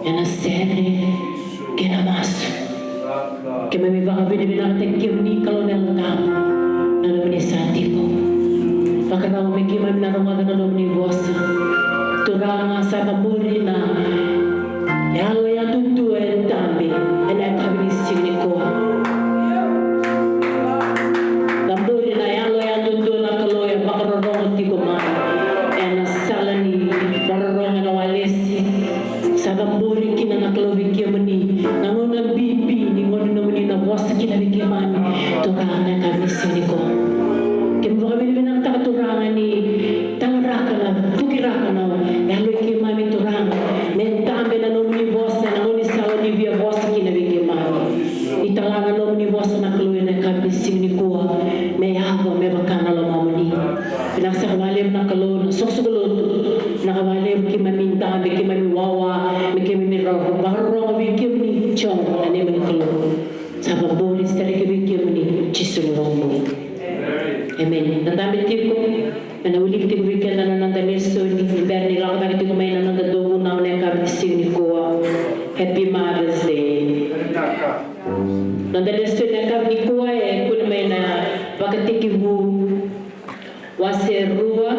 ena sere kei na masu. Keimami vakavinavinakataki kemuni Kalou na Yalo Tabu, na nomuni sa tiko. Vakarau me keimami na rogoca na nomuni vosa. Turaga, sa cabori na yalo yadudua e dabe ena yakavi ni siga nikua. Cabori na yalo yadudua na Kalou e vakarorogo tiko mai ena sala ni vakarorogo ena walesi. Sa cabori kina na Kalou vei kemuni na gauna bibi ni gone nomuni na vosa kina vei keimami. Turaga, na yakavi ni siga nikua, keimami vakavinavinakataka Turaga ni talaraka na, cukiraka na yalo i keimami Turaga me dabe na nomuni vosa ena gauna ni sala ni via vosa kina vei keimami. Ni tala na nomuni vosa na Kalou ena yakavi ni siga nikua, me yaco me vaka na lomamuni. Vinaka saka vakalevu na Kalou na soqosoqo lotu. Vinaka vakalevu keimami dabe, keimami wawa me keimami rau vakarorogo vei kemuni Jiova na neimami Kalou. Sa cabori, sereki vei kemuni Jisu na iVakabula. Emeni. Na dabe tiko, ena wiliki tiko vei keda na noda lesoni ni bera ni lako cake tiko mai na noda dau vunau ena yakavi ni siga nikua. Happy Mother's Day. Noda lesoni ena yakavi nikua e kune mai na Vakatekivu wase rua,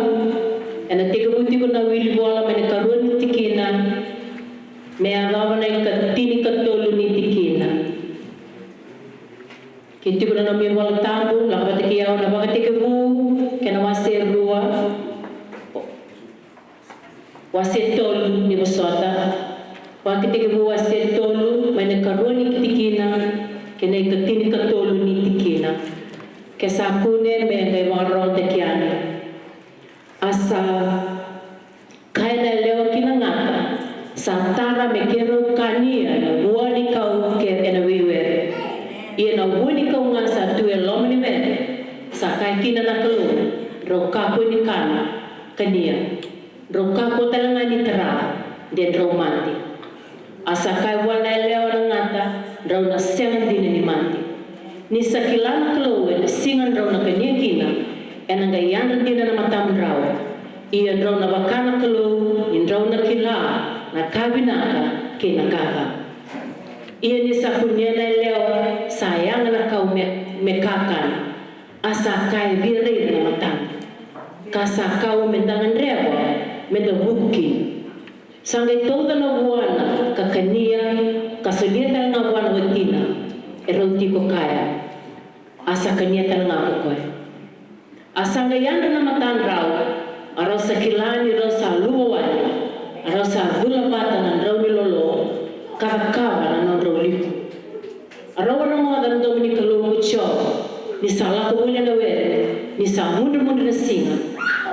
ena tekivu tiko na wilivola mai na ikarua ni tikina me yacova na ikatinikatolu ni tikina. Ke tiko na nomu iVola Tabu, lako vata kei au na Vakatekivu, kei na wase rua, wase tolu ni vosota. Vakatekivu wase tolu, mai na ikarua ni tikina kei na ikatinikatolu ni tikina. Ke sa kune, me qai vakarogotaki yani. A sa kaya na yalewa ki na gata, sa tara me keirau kania ena vua ni kau kei na veiwere. Ia na vua ni kau ga sa tu e loma ni were. Sa kaya kina na Kalou, drau kakua ni kana, kania. Drau kakua tale ga ni tara, de drau mate. A sa kaya vua na yalewa na gata, drau na sega dina ni mate. Ni sa kila na Kalou ena siga drau na kania kina, ena qai yadra dina na matamudrau. Ia drau na vaka na Kalou, ni drau na kila na ka vinaka kei na ka ca. Ia ni sa kunea na yalewa, sa yaga na kau me, me kakana. A sa kaya vei ira na matana, ka sa kau me da gadreva me da vuku kina. Sa qai tauca na vuana ka kania, ka solia tale ga vua na watina, e rauti ko kaya. A sa kania tale ga ko koya. A sa qai yadra na matadrau, a rau sa kila ni rau sa luva wale, a rau sa cula vata na drau ni lolo, ka cakava na nodrau lifu. A rau a rogoca na domo ni Kalou ko Jiova, ni sa lako voli ena were, ni sa mudremudre na siga.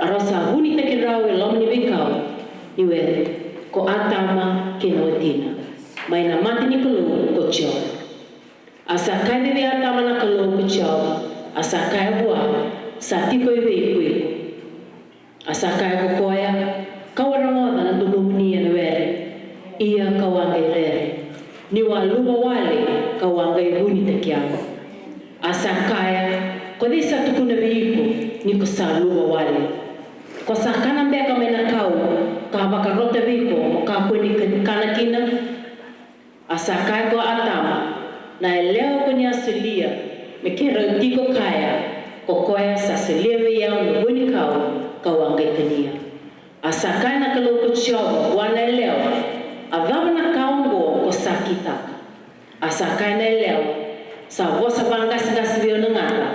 A rau sa vunitaki rau e loma ni veikau ni were, ko Atama kei na watina, mai na mata ni Kalou ko Jiova. A sa kaya vei Atama na Kalou ko Jiova, a sa kaya vua, sa tiko e vei ko iko? A sa kaya ko koya, kau a rogoca na domomuni ena were, ia kau a qai rere, niu a luva wale, kau a qai vunitaki au. A sa kaya, ko cei sa tukuna vei iko ni ko sa luva wale? Ko sa kana beka mai na kau ka vakarota vei iko mo kakua ni ka-, kana kina? A sa kaya ko Atama, na yalewa ko ni a solia me keirau tiko kaya, ko koya sa solia vei au na vua ni kau, kau a qai kania. A sa kaya na Kalou ko Jiova vua na yalewa, a cava na ka oqo ko sa kitaka? A sa kaya na yalewa, sa vosa vaqaseqase vei au na gata,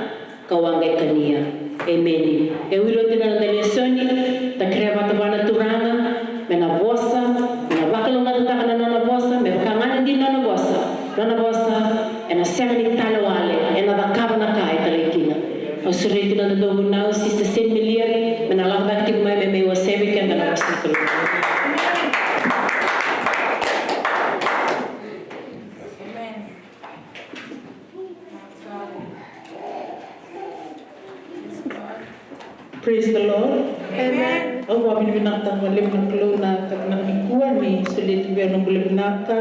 kau a qai kania. Emeni. E wili oti na noda lesoni, da kerea vata vua na Turaga me na vosa, me na vakalougatataka na nona vosa, me vaka ga na dina nona vosa. Nona vosa ena sega ni tale wale, ena cakava na ka e talai kina. Au sureti na noda vunau, Sister Saint Melia, me na lako cake tiko mai me mai wasea vei keda na vosa ni Kalou. Praise the Lord. Amen. Au vakavinavinakataka vakalevu na Kalou na yakavi vinaka nikua ni solia tu vei au na bula vinaka.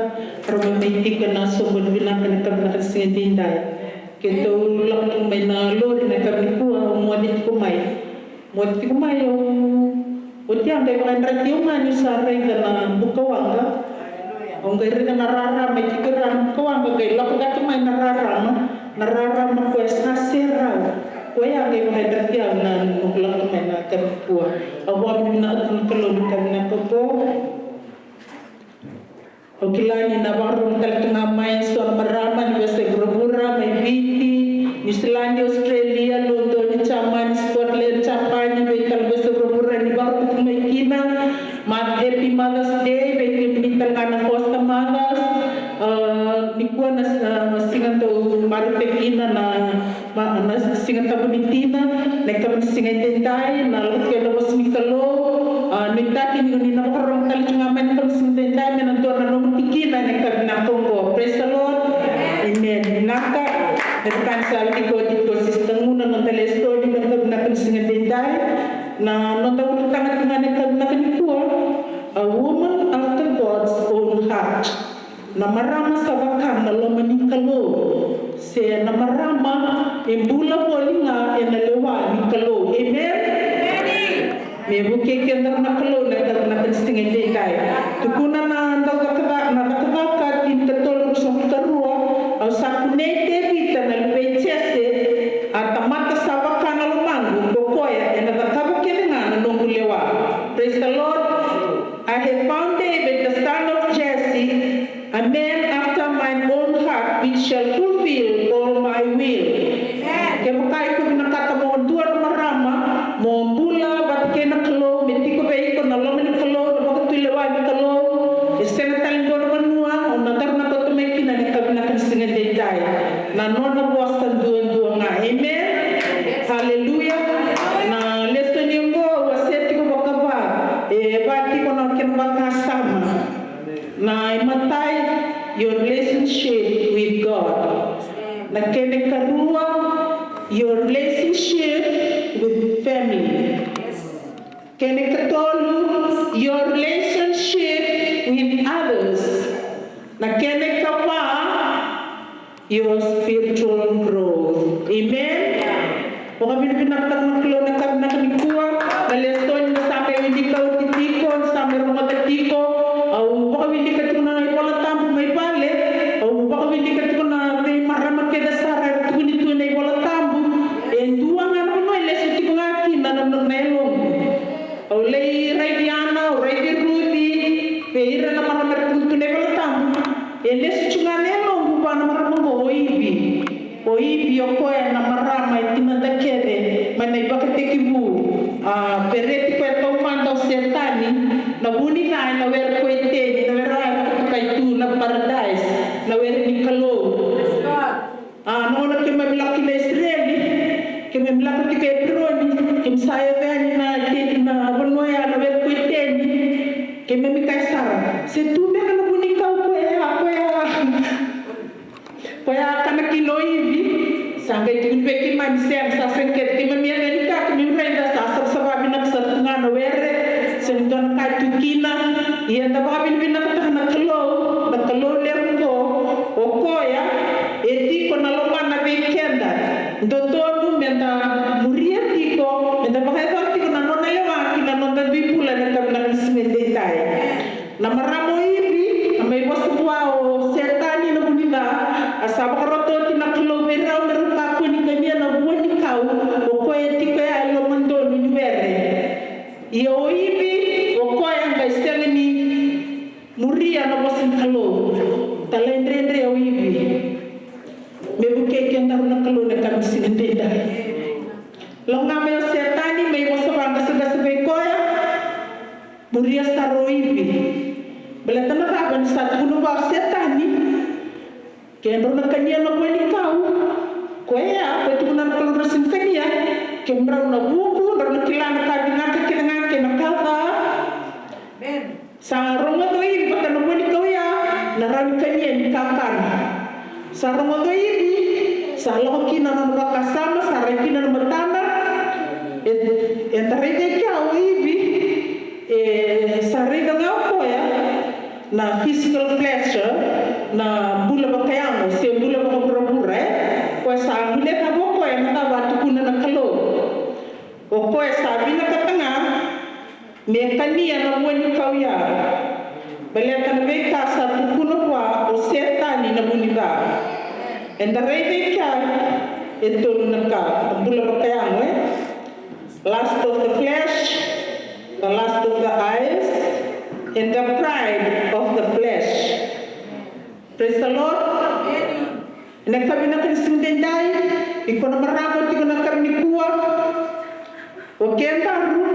Au mai tiko ena soqoni vinaka ena yakavi vinaka ni siga edaidai. Keitou lako tu mai na lori na yakavi nikua, au moce tiko mai. Moce tiko mai au, oti a qai vakayadrati au ga niu sa raica na buka waqa. Au qai raica na rarama e tiko i ra na buka waqa, qai lako cake mai na rarama, na rarama koya sa serau. Koya a qai vakayadrati au na noqu lako tu mai na yakavi nikua. Au vakavinavinaka tu na Kalou na yakavi nikua. Au kila ni na vakarorogo tale tu ga mai eso na marama ni veiyasai vuravura, mai Viti, Niusiladi, Australia, Lodoni, Jamani, Scotland, Japani, vei tale veiyasai vuravura ni vakarorogo tu mai kina. Ma happy Mother's Day vei kemuni tale ga na foster mothers. Ah, nikua na, ah, siga dau marau tiko kina na Ma, na Siga Tabu ni Tina, na yakavi ni siga edaidai, na lako tiko ena vosa ni Kalou. Ah, nuitaki ni, ni na vakarorogo tale tu ga mai na yakavi ni siga edaidai, me na dua na nomu tikina ena yakavi vinaka oqo. Praise the Lord. Amen. Vinaka. Me vaka ni sa wilika oti ko Sister Gu na noda lesoni ena yakavi vinaka ni siga edaidai. Na noda ulutaga tu ga ena yakavi vinaka nikua, a woman after God's own heart. Na marama sa vaka na loma ni Kalou, se na marama e bula voli ga ena lewa ni Kalou. Amen? Me vukei keda na Kalou na ka, na ka ni siga edaidai. Tukuna na Daukakacaka, na Cakacaka tinikatolu ruasagavulu karua, au sa kunei Tevita na luve i Jese, a tamata sa vaka na lomaqu, ko koya ena cakava kece ga na noqu lewa. Praise the Lord. I have found David, the son of Jesse, a man after mine own heart, which shall fulfill all my will. Kevaka iko vinakata mo dua na marama mo bula vata kei na Kalou, me tiko vei iko na loma ni Kalou, na vakatulewa ni Kalou, e sega tale dua na vanua o na daru na kauta mai kina ena yakavi vinaka ni siga edaidai. Na nona vosa duadua ga. Amen. Hallelujah. Na lesoni oqo au wasea tiko vakava, e va tiko na kena vakasama. Na imatai, your relationship with God. Na kena ikarua, your relationship with family. Kena ikatolu, your relationship with others. Na kena ikava, your spiritual growth. Amen. Vakavinavinakataka na Kalou na yakavi vinaka nikua, na lesoni ni sa mai wilika oti tiko, ni sa mai rogoca tiko. Au vakawilika tiko na iVola Tabu mai vale, au vakawilika tiko na veimarama kece sara era tukuni tu ena iVola Tabu. E dua ga na vanua e lesu tiko ga kina na, na, na yaloqu. Au lai raici Ana, au raici Ruci, vei ira na marama era tukuni tu na iVola Tabu. E lesu tu ga na yaloqu vua na marama oqo, o Ivi. O Ivi, o koya na marama e tinada kece mai na ivakatekivu. A, pereti koya taumada o Setani, na vu ni ca ena were ko Eteni, na were a vakatokai tu na Paradise, na were ni Kalou. A, na gauna keimami lako kina Isireli, keimami lako tiko Eperoni, keimami sa yaco yani na Eteni, na vanua ya na were ko Eteni, keimami kaya sara, se tu beka na vunikau koya, koya, koya kana kina o Ivi. Sa qai tukuni vei keimami, sega, sa sega kece, keimami yaco yani ka keimami raica sa savasava vinaka sara tu ga na were, sega ni dua na ka e tu kina. Ia da vakavinavinakataka na Kalou, na Kalou levu qo, o koya e tiko na lomana vei keda. Dodonu meda muria tiko, meda vakayacora tiko na nona lewa ki na noda dui bula ena yakavi vinaka ni siga edaidai. Na marama o Ivi, a mai vosa vua o Setani na vu ni ca, a sa vakarota oti na Kalou vei rau me rau kakua ni kania na vua ni kau, o koya e tiko ya e lomadonu ni were. Ia o Ivi, o koya qai sega ni muria na vosa ni Kalou. Talaidredre o Ivi. Me vukei kedaru na Kalou na yakavi ni siga edaidai. Lako ga mai o Setani, mai vosa vaqaseqase vei koya. Muria sara o Ivi. Baleta na cava? Ni sa tukuna vua o Setani, kedrau na kania na vua ni kau. Koya, koya tukuna na Kalou drau sega ni kania. Kemudrau na vuku, drau na kila na ka vinaka kece ga kei na ka ca. Amen. Sa rogoca o Ivi vata na vua ni kau ya na rawa ni kania ni kakana. Sa rogoca o Ivi, sa lako kina na nona vakasama, sa rai kina na matana. E, eda raica e kea o Ivi, e, sa raica ga o koya na physical pleasure, na bula vakayago se bula vakavuravura, e. Koya sa Vunautaka o koya na cava a tukuna na Kalou. O koya sa vinakata ga me kania na vua ni kau ya. Baleta na veika sa tukuna vua o Setani na vu ni ca. Eda raica e kea e tolu na ka. A bula vakayago, e? Lust of the flesh, the lust of the eyes, and the pride of the flesh. Praise the Lord. Ena yakavi vinaka ni siga edaidai, iko na marama tiko ena yakavi nikua. O kedaru,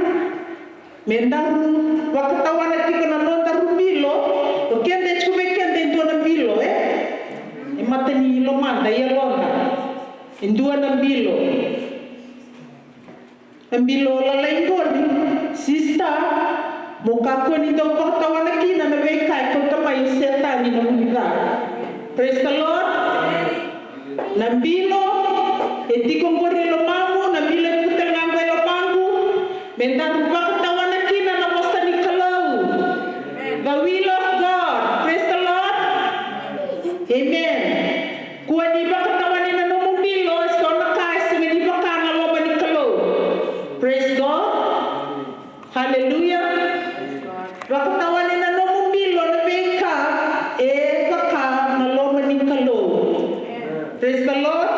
me daru vakatawana tiko na nodaru bilo. O keda e tiko vei keda e dua na bilo, e? E mata ni lomada, e yaloda. E dua na bilo. Na bilo lalai qori, sista, mo kakua ni dau vakatawana kina na veika e kauta mai o Setani na vu ni ca. Praise the Lord. Na bilo e tiko qori e lomamu, na bilo e tiko tale ga qo e lomaqu. Me daru vakatawana kina na vosa ni Kalou. The will of God. Praise the Lord. Amen. Kua ni vakatawana na nomu bilo e so na ka e sega ni vaka na loma ni Kalou. Praise God. Hallelujah. Vakatawana na nomu bilo na veika e vaka na loma ni Kalou. Praise the Lord.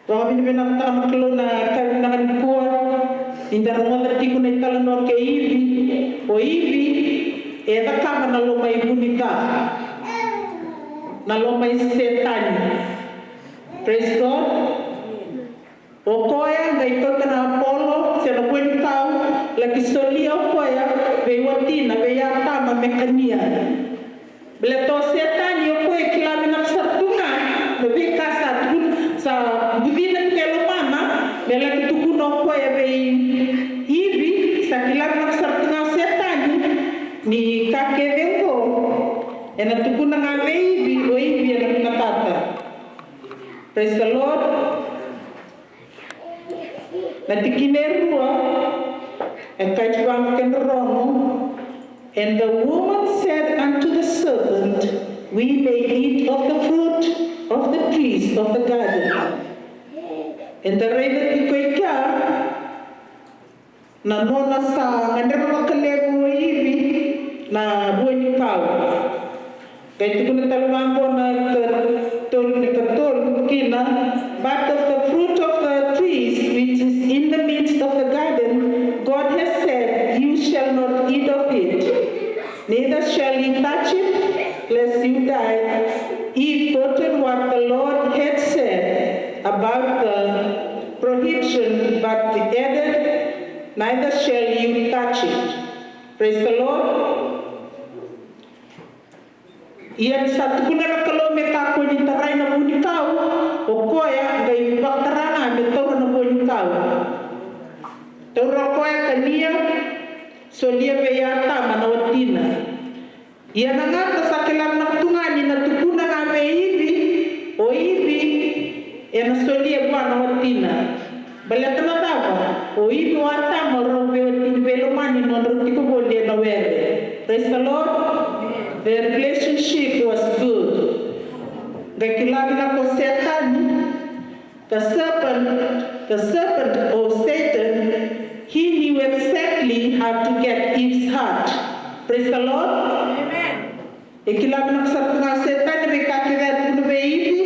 Vakavinavinakataka na Kalou na yakavi vinaka nikua, ni da rogoca tiko na italanoa kei Ivi. O Ivi e cakava na loma i vu ni ca, na loma i Setani. Praise God. O koya qai kauta na apolo se na vua ni kau, laki solia o koya vei watina, vei Atama me kania. Baleta o Setani o koya e kila vinaka sara tu ga na veika sa tukuna, sa bucina tiko e lomana, me laki tukuna o koya vei Ivi. Sa kila vinaka sara tu ga o Setani ni ka kece oqo ena tukuna ga vei Ivi, o Ivi ena vinakata. Praise the Lord. Na tikina e rua, e kaya vaqo kena rogo, "And the woman said unto the serpent, We may eat of the fruit of the trees of the garden." Eda raica tiko i kea na nona sa gadreva vakalevu o Ivi na vua ni kau. Qai tukuna tale vaqo na ikatolu, ni katolu kina, "But of the fruit of the trees which is in the midst of the garden, God has said, 'You shall not eat of it, neither shall you touch it, lest you die.' Eve quoted what the Lord had said about the prohibition, but added, 'Neither shall you touch it.'" Praise the Lord. Ia ni sa tukuna na Kalou me kakua ni tarai na vu ni kau, o koya qai vakatara ga me taura na vua ni kau. Taura o koya, kania, solia vei Atama na watina. Ia na gata sa kila vinaka tu ga ni na tukuna ga vei Ivi, o Ivi ena solia vua na watina. Baleta na cava? O Ivi, o Atama, rau veiwatini veilomani, nodrau tiko voli ena were. Praise the Lord. Their relationship was good. Qai kila vinaka o Setani, the serpent, the serpent or Satan, he knew exactly how to get Eve's heart. Praise the Lord. Amen. E kila vinaka sara tu ga o Setani na veika kece e tukuna vei Ivi.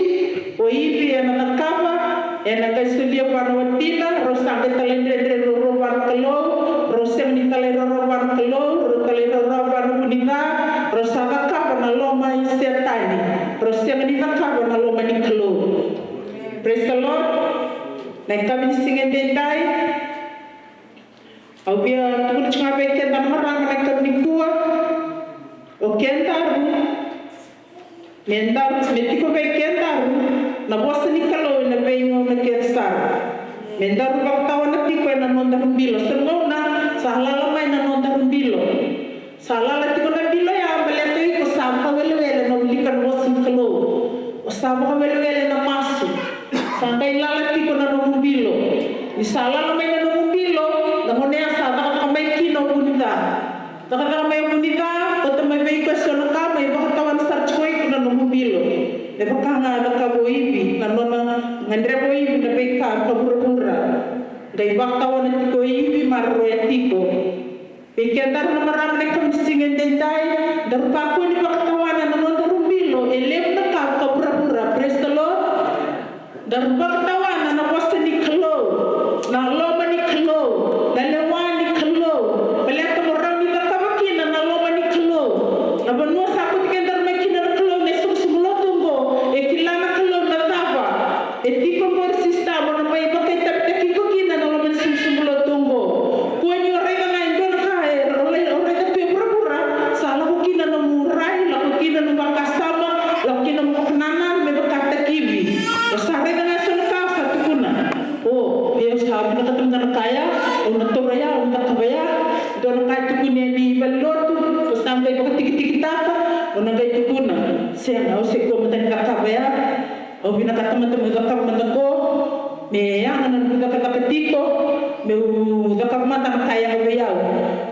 O Ivi ena cakava, ena qai solia vua na watina, rau sa qai talaidredre ruarua vua na Kalou, rau sega ni talairawarawa vua na Kalou, rau talairawarawa vua na vu ni ca, rau sa cakava na loma i Setani, rau sega ni cakava na loma ni Kalou. Praise the Lord. Na yakavi ni siga edaidai, au via tukuna tiko ga vei keda na marama na yakavi nikua, o kedaru, me daru, me tiko vei kedaru na vosa ni Kalou ena veigauna kece sara. Me daru vakatawana tiko ena nodaru bilo. Sa gauna sa lala mai na nodaru bilo. Sa lala tiko na bilo ya baleta o iko sa vakawelewele na wilika na vosa ni Kalou. O sa vakawelewele na masu. Sa qai lala tiko na nomu bilo. Ni sa lala mai na nomu bilo, na gauna ya sa cakacaka mai kina o vu ni ca. Cakacaka mai o vu ni ca, kauta mai vei iko eso na ka, mai vakatawana sara tiko iko na nomu bilo. Gadreva o Ivi na veika vakavuravura, qai vakatawana tiko o Ivi, maroroya tiko. Vei kedaru na marama na yakavi ni siga edaidai, daru kakua ni vakatawana na nodaru bilo e levu na ka vakavuravura. Praise the Lord. Daru vakatawana na vosa ni Kalou, na loma ni Kalou, na lewa ni Kalou. Baleta mo rawa ni cakava kina na loma ni Kalou. Na vanua sa kauti kedaru mai kina na Kalou, na isoqosoqo lotu oqo, e kila na Kalou na cava e tiko qori, sista, mo na mai vakaitavitaki iko kina na loma ni isoqosoqo lotu oqo. Kua ni o raica ga e dua na ka e, o raica tu e vuravura, sa lako kina na nomu rai, lako kina na nomu vakasama, lako kina na nomu vakanananu me vakatakivi. O sa raica ga e so na ka, o sa tukuna, o, ia au sa vinakata mada na ka ya, au na taura ya, au na cakava ya. Dua na ka e tukuni yani i valenilotu, o sa qai vakatikitikitaka, o na qai tukuna, sega, au se kua mada ni cakava ya. Au vinakata mada meu cakava mada qo, me yaga na noqu cakacaka tiko, meu cakava mada na ka e yaga vei au.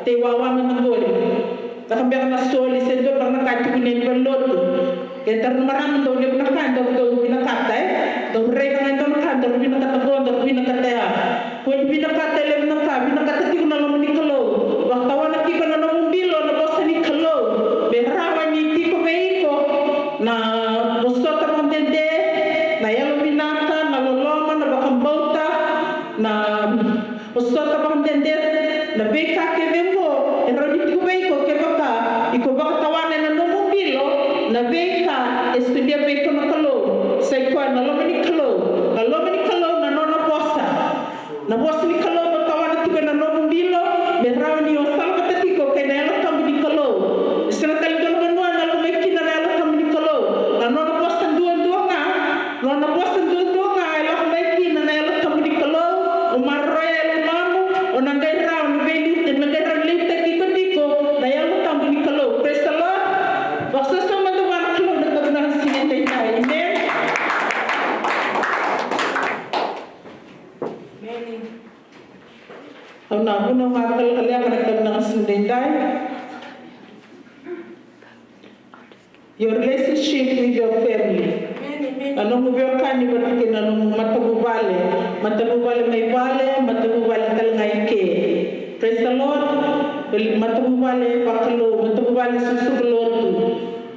Tei wawa mada qori. Caka beka na soli se dua beka na ka e tukuni ena valenilotu. Kedaru na marama dau levu na ka dau, dau vinakata, e? Dau raica ga e dua na ka daru vinakata qo, daru vinakata ya. Kua ni vinakata e levu na ka, vinakata tiko na loma ni Kalou. Vakatawana tiko na nomu bilo na vosa ni Kalou. Me rawa ni tiko vei iko na vosota vakadede, na yalovinaka, na loloma, na vakabauta, na vosota vakadede, na veika kece oqo e rawa ni tiko vei iko kevaka iko vakatawana ena nomu bilo na veika e solia vei iko na Kalou. Sa i koya na loma ni Kalou, na loma ni Kalou na nona vosa. Na vosa ni Kalou mo tawana tiko ena nomu bilo, me rawa ni o sala vata tiko kei na Yalo Tabu ni Kalou. E sega tale dua na vanua ena lako mai kina na Yalo Tabu ni Kalou. Na nona vosa duadua ga, nona vosa duadua ga e lako mai kina na Yalo Tabu ni Kalou. O maroroya e lomamu, o na qai rawa ni veiliu, na qai rawa ni liutaki iko tiko na Yalo Tabu ni Kalou. Praise the Lord. Vakasosoma mada vua na Kalou na tabu na siga edaidai. Amen. Au na vunau ga vakalekaleka na tabu na siga edaidai. Your relationship with your family. Na nomu veiwekani vata kei na nomu matavuvale, matavuvale mai vale, matavuvale tale ga i ke. Praise the Lord. Matavuvale vakalou, matavuvale sukusuku lotu.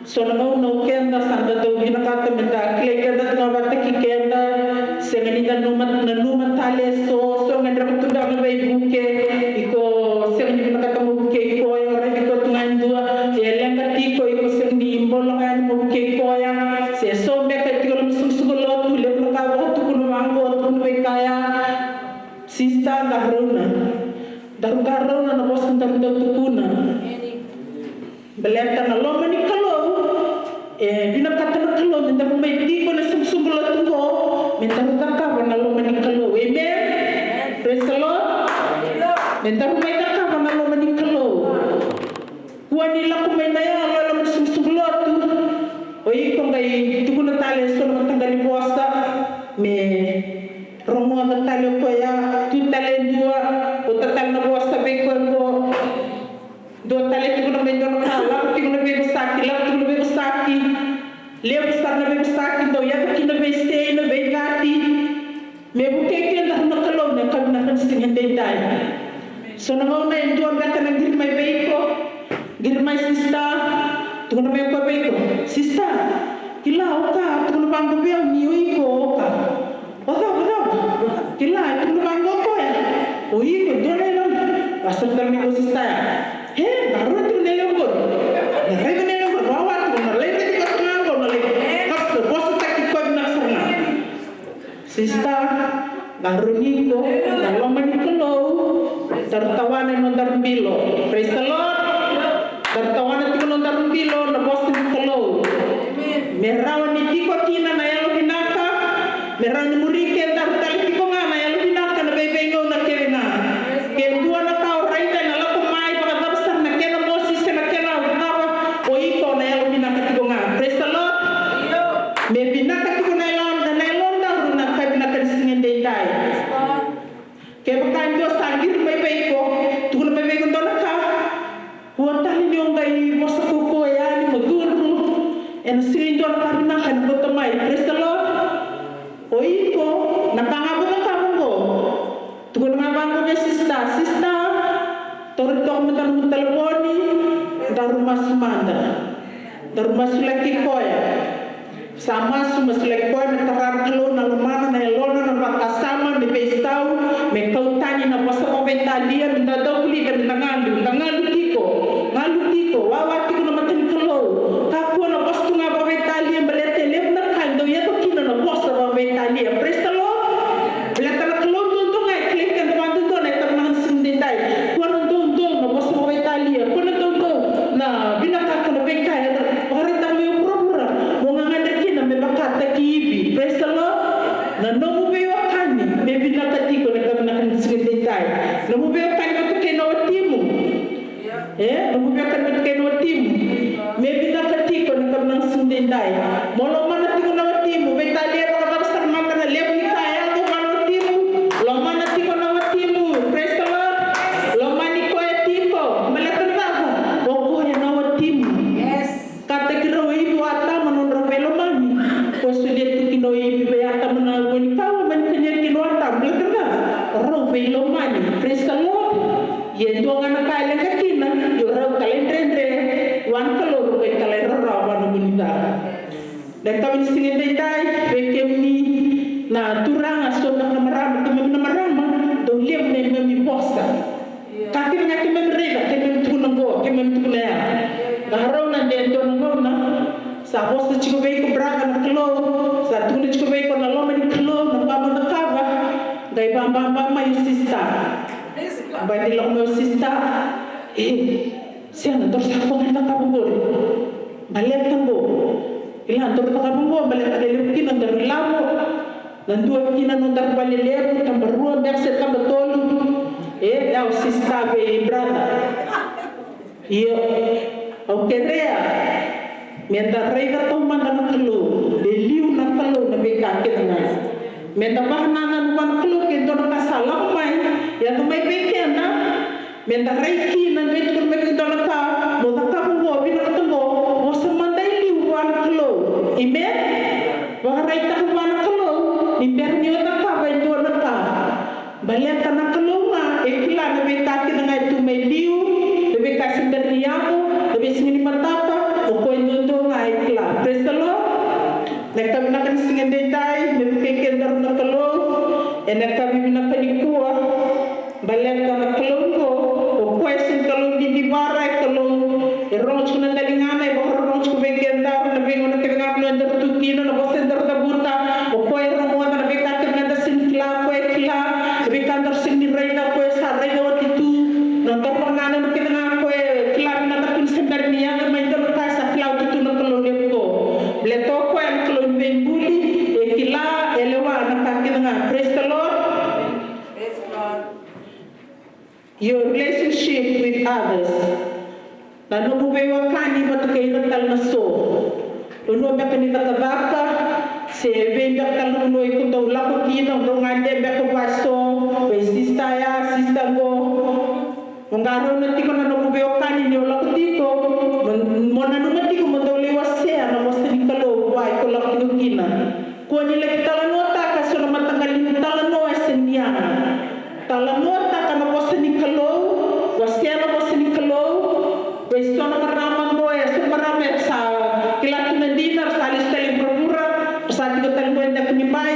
So na gauna o keda sa da dau vinakata me da kilai keda tu ga vata kei keda, sega ni da nanuma, nanuma tale e so, so gadreva tu beka na veivuke. Iko sega ni vinakata mo vukei koya, o raici koya tu ga e dua e leqa tiko, iko sega ni bula ga yani mo vukei koya. Se so beka e tiko na sukusuku lotu, levu na ka vakatukuna vaqo, tukuna vei kaya. Sista, qarauna. Daru qarauna na vosa daru dau tukuna. Baleta na loma ni Kalou, e vinakata na Kalou me daru mai tiko na sukusuku lotu qo, me daru cakava na loma ni Kalou. Amen. Praise the Lord. Me daru mai cakava na loma ni Kalou. Kua ni lako mai na yalo e loma ni sukusuku lotu. O iko qai tukuna tale e so na mataqali vosa me rogoca tale o koya, tu tale e dua, kauta tale na vosa vei koya qo. Dua tale e tukuna mai dua na ka, lako tiko na veivosaki, lako tiko na veivosaki. Levu sara na veivosaki dau yaco kina veisei, na veicati. Me vukei kedaru na Kalou na yakavi vinaka ni siga edaidai. So na gauna e dua beka na qiri mai vei iko, qiri mai sista, tukuna mai o koya vei iko, sista, kila o ka, tukuna vaqo vei au ni o iko o ka. O cava, o cava? Kila, e tukuna vaqo o koya, o iko dua na yalewa. Vakasamataka mai ko sista ya. He, qarauna tiko na yalewa qori. Na raica na yalewa qori, wawa tiko, na lai raici koya sara ga qo, na lai. Ka sa vosataki koya vinaka sara ga. Sista, qarauni iko na loma ni Kalou, daru tawana na nodaru bilo. Praise the Lord. Daru tawana tiko na nodaru bilo na vosa ni Kalou. Me rawa ni tiko kina na yalovinaka, me rawa ni muri kedaru tale tiko ga na yalovinaka na veiveigauna kece ga. Ke dua na ka o raica ena lako mai, vakacava sara na kena mosi se na kena cava, o iko na yalovinaka tiko ga. Praise the Lord. Me vinaka tiko na yalo, na yalodaru na ka vinaka ni siga edaidai. Kevaka e dua sa qiri mai vei iko, tukuna mai vei iko dua na ka, kua tale ni o qai vosa kaukaua yani mo cudru. Ena sega ni dua na ka vinaka ena kauta mai. Praise the Lord. O iko Masu mada. Daru masulaki koya. Sa masu, masulaki koya me tara na Kalou na lomana, na yalona, na vakasama, me veisau, me kau tani na vosa vakaveitalia, me da dau vulica, me da galu, da galu tiko, galu tiko, wawa tiko na mata ni Kalou. Kakua na vosa tu ga vakaveitalia, baleta e levu na ka e dau yaco kina na vosa vakaveitalia. Praise the Lord. Baleta na Kalou doudou ga e kilai keda vakadodonu ena siga edaidai. Kua na doudou na vosa vakaitalia. Kua na doudou na vinakata na veika e vakaraitaka mai o vuravura mo gagadre kina me vakataki Ivi. Praise the Lord. Na nomu veiwekani me vinaka tiko ena yakavi vinaka ni siga edaidai. Nomu veiwekani vata kei na watimu. E, nomu veiwekani vata kei na watimu me vinaka tiko ena yakavi vinaka ni siga edaidai. Mo lomana tiko na watimu, veitalia vakacava sara mada na levu ni ka e yaco vua na watimu. Lomana tiko na watimu. Praise the Lord. Lomani koya tiko. Baleta na cava? O koya na watimu. Yes. Kataki rau o Ivi o Atama na nodrau veilomani. Koya solia tu kina o Ivi vei Atama na vua ni kawa, mani kania kina o Atama. Baleta na cava? Rau veilomani. Praise the Lord. Ia e dua ga na ka e leqa kina, ia rau talaidredre vua na Kalou, rau qai talairawarawa vua na vunica. Na yakavi ni siga edaidai, vei kemuni na turaga, so na marama, keimami na marama, dau levu na neimami vosa. Ka kece ga keimami raica, keimami tukuna qo, keimami tukuna ya. Qarauna de dua na gauna sa vosa tiko vei iko brother na Kalou, sa tukuna tiko vei iko na loma ni Kalou, na ka mo cakava. Qai vababa mai o sister. Ba ni lako mai o sister. E, sega, daru sa koya na cakava qori. Baleta qo. Kila, daru cakava qo, baleta na levu kina daru ilavo. Na dua kina nodaru vale levu, tabarua beka se tabatolu. E, ya o sister vei brother. Io, au kerea meda raica taumada na Kalou, me liu na Kalou na veika kece ga. Meda vakanananu vua na Kalou ke dua na ka sa lako mai, yaco mai vei keda, meda rai kina, me tukuna mai vei dua na ka mo cakava qo, vinakata qo, vosa mada e liu vua na Kalou. Amen? Vakaraitaka vua na Kalou ni bera ni o cakava e dua na ka. Baleta na Kalou ga e kila na veika kece ga e tu mai liu, na veika se bera ni yaco, na veisiga ni mataka, o koya duadua ga e kila. Praise the Lord. Na yakavi vinaka ni siga edaidai, me vukei kedaru na Kalou ena yakavi vinaka nikua. Baleta na Kalou qo, o koya sega ni Kalou didivara, e Kalou e rogo tiko na daligana, e vakarorogo tiko vei kedaru na veigauna kece ga na nodaru tu kina, na vosa edaru cavuta. O koya e rogoca na veika kece ga eda sega ni kila, o koya e kila na veika daru sega ni raica, o koya sa raica oti tu. Na nodaru vakanananu kece ga o koya e kila vinaka tu ni se bera ni yaco mai dua na ka, sa kila oti tu na Kalou levu qo. Baleta o koya na Kalou ni veibuli, e kila, e lewa na ka kece ga. Praise the Lord. Praise God. Your relationship with others. Na nomu veiwekani vata kei ira tale na so. Vanua beka ni cakacaka, se vei beka tale na vanua iko dau lako kina, o dau gade beka vua so, vei sister ya, sister qo. Mo qarauna tiko na nomu veiwekani ni o lako tiko, mo, mo nanuma tiko mo dau lai wasea na vosa ni Kalou vua iko lako tiko kina. Kua ni laki talanoataka so na mataqali talanoa e sega ni yaga. Talanoataka na vosa ni Kalou, wasea na vosa ni Kalou. Vei so na marama qo, e so na marama era sa kila tu na dina, era sa lesu tale i vuravura, era sa tiko tale qo e daku ni bai.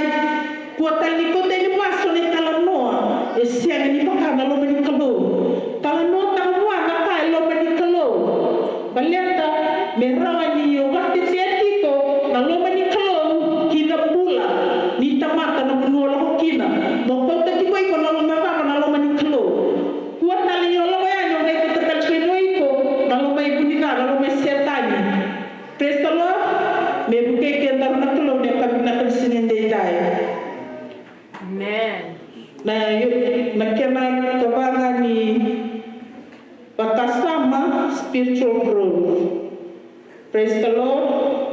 Kua tale ni kauta yani vua so na italanoa e sega ni vaka na loma ni Kalou. Talanoataka vua na ka e loma ni Kalou. Baleta me rawa ni o vakatetea tiko na loma ni Kalou ki na bula ni tamata na vanua o lako kina. Mo kauta tiko iko na loma cava? Na loma ni Kalou. Kua tale ni o lako yani o qai kauta tale tiko o iko na loma i vunica, na loma i Setani. Praise the Lord. Me vukei kedaru na Kalou ena yakavi vinaka ni siga edaidai. Amen. Na, na kena ikava ga ni vakasama, spiritual growth. Praise the Lord.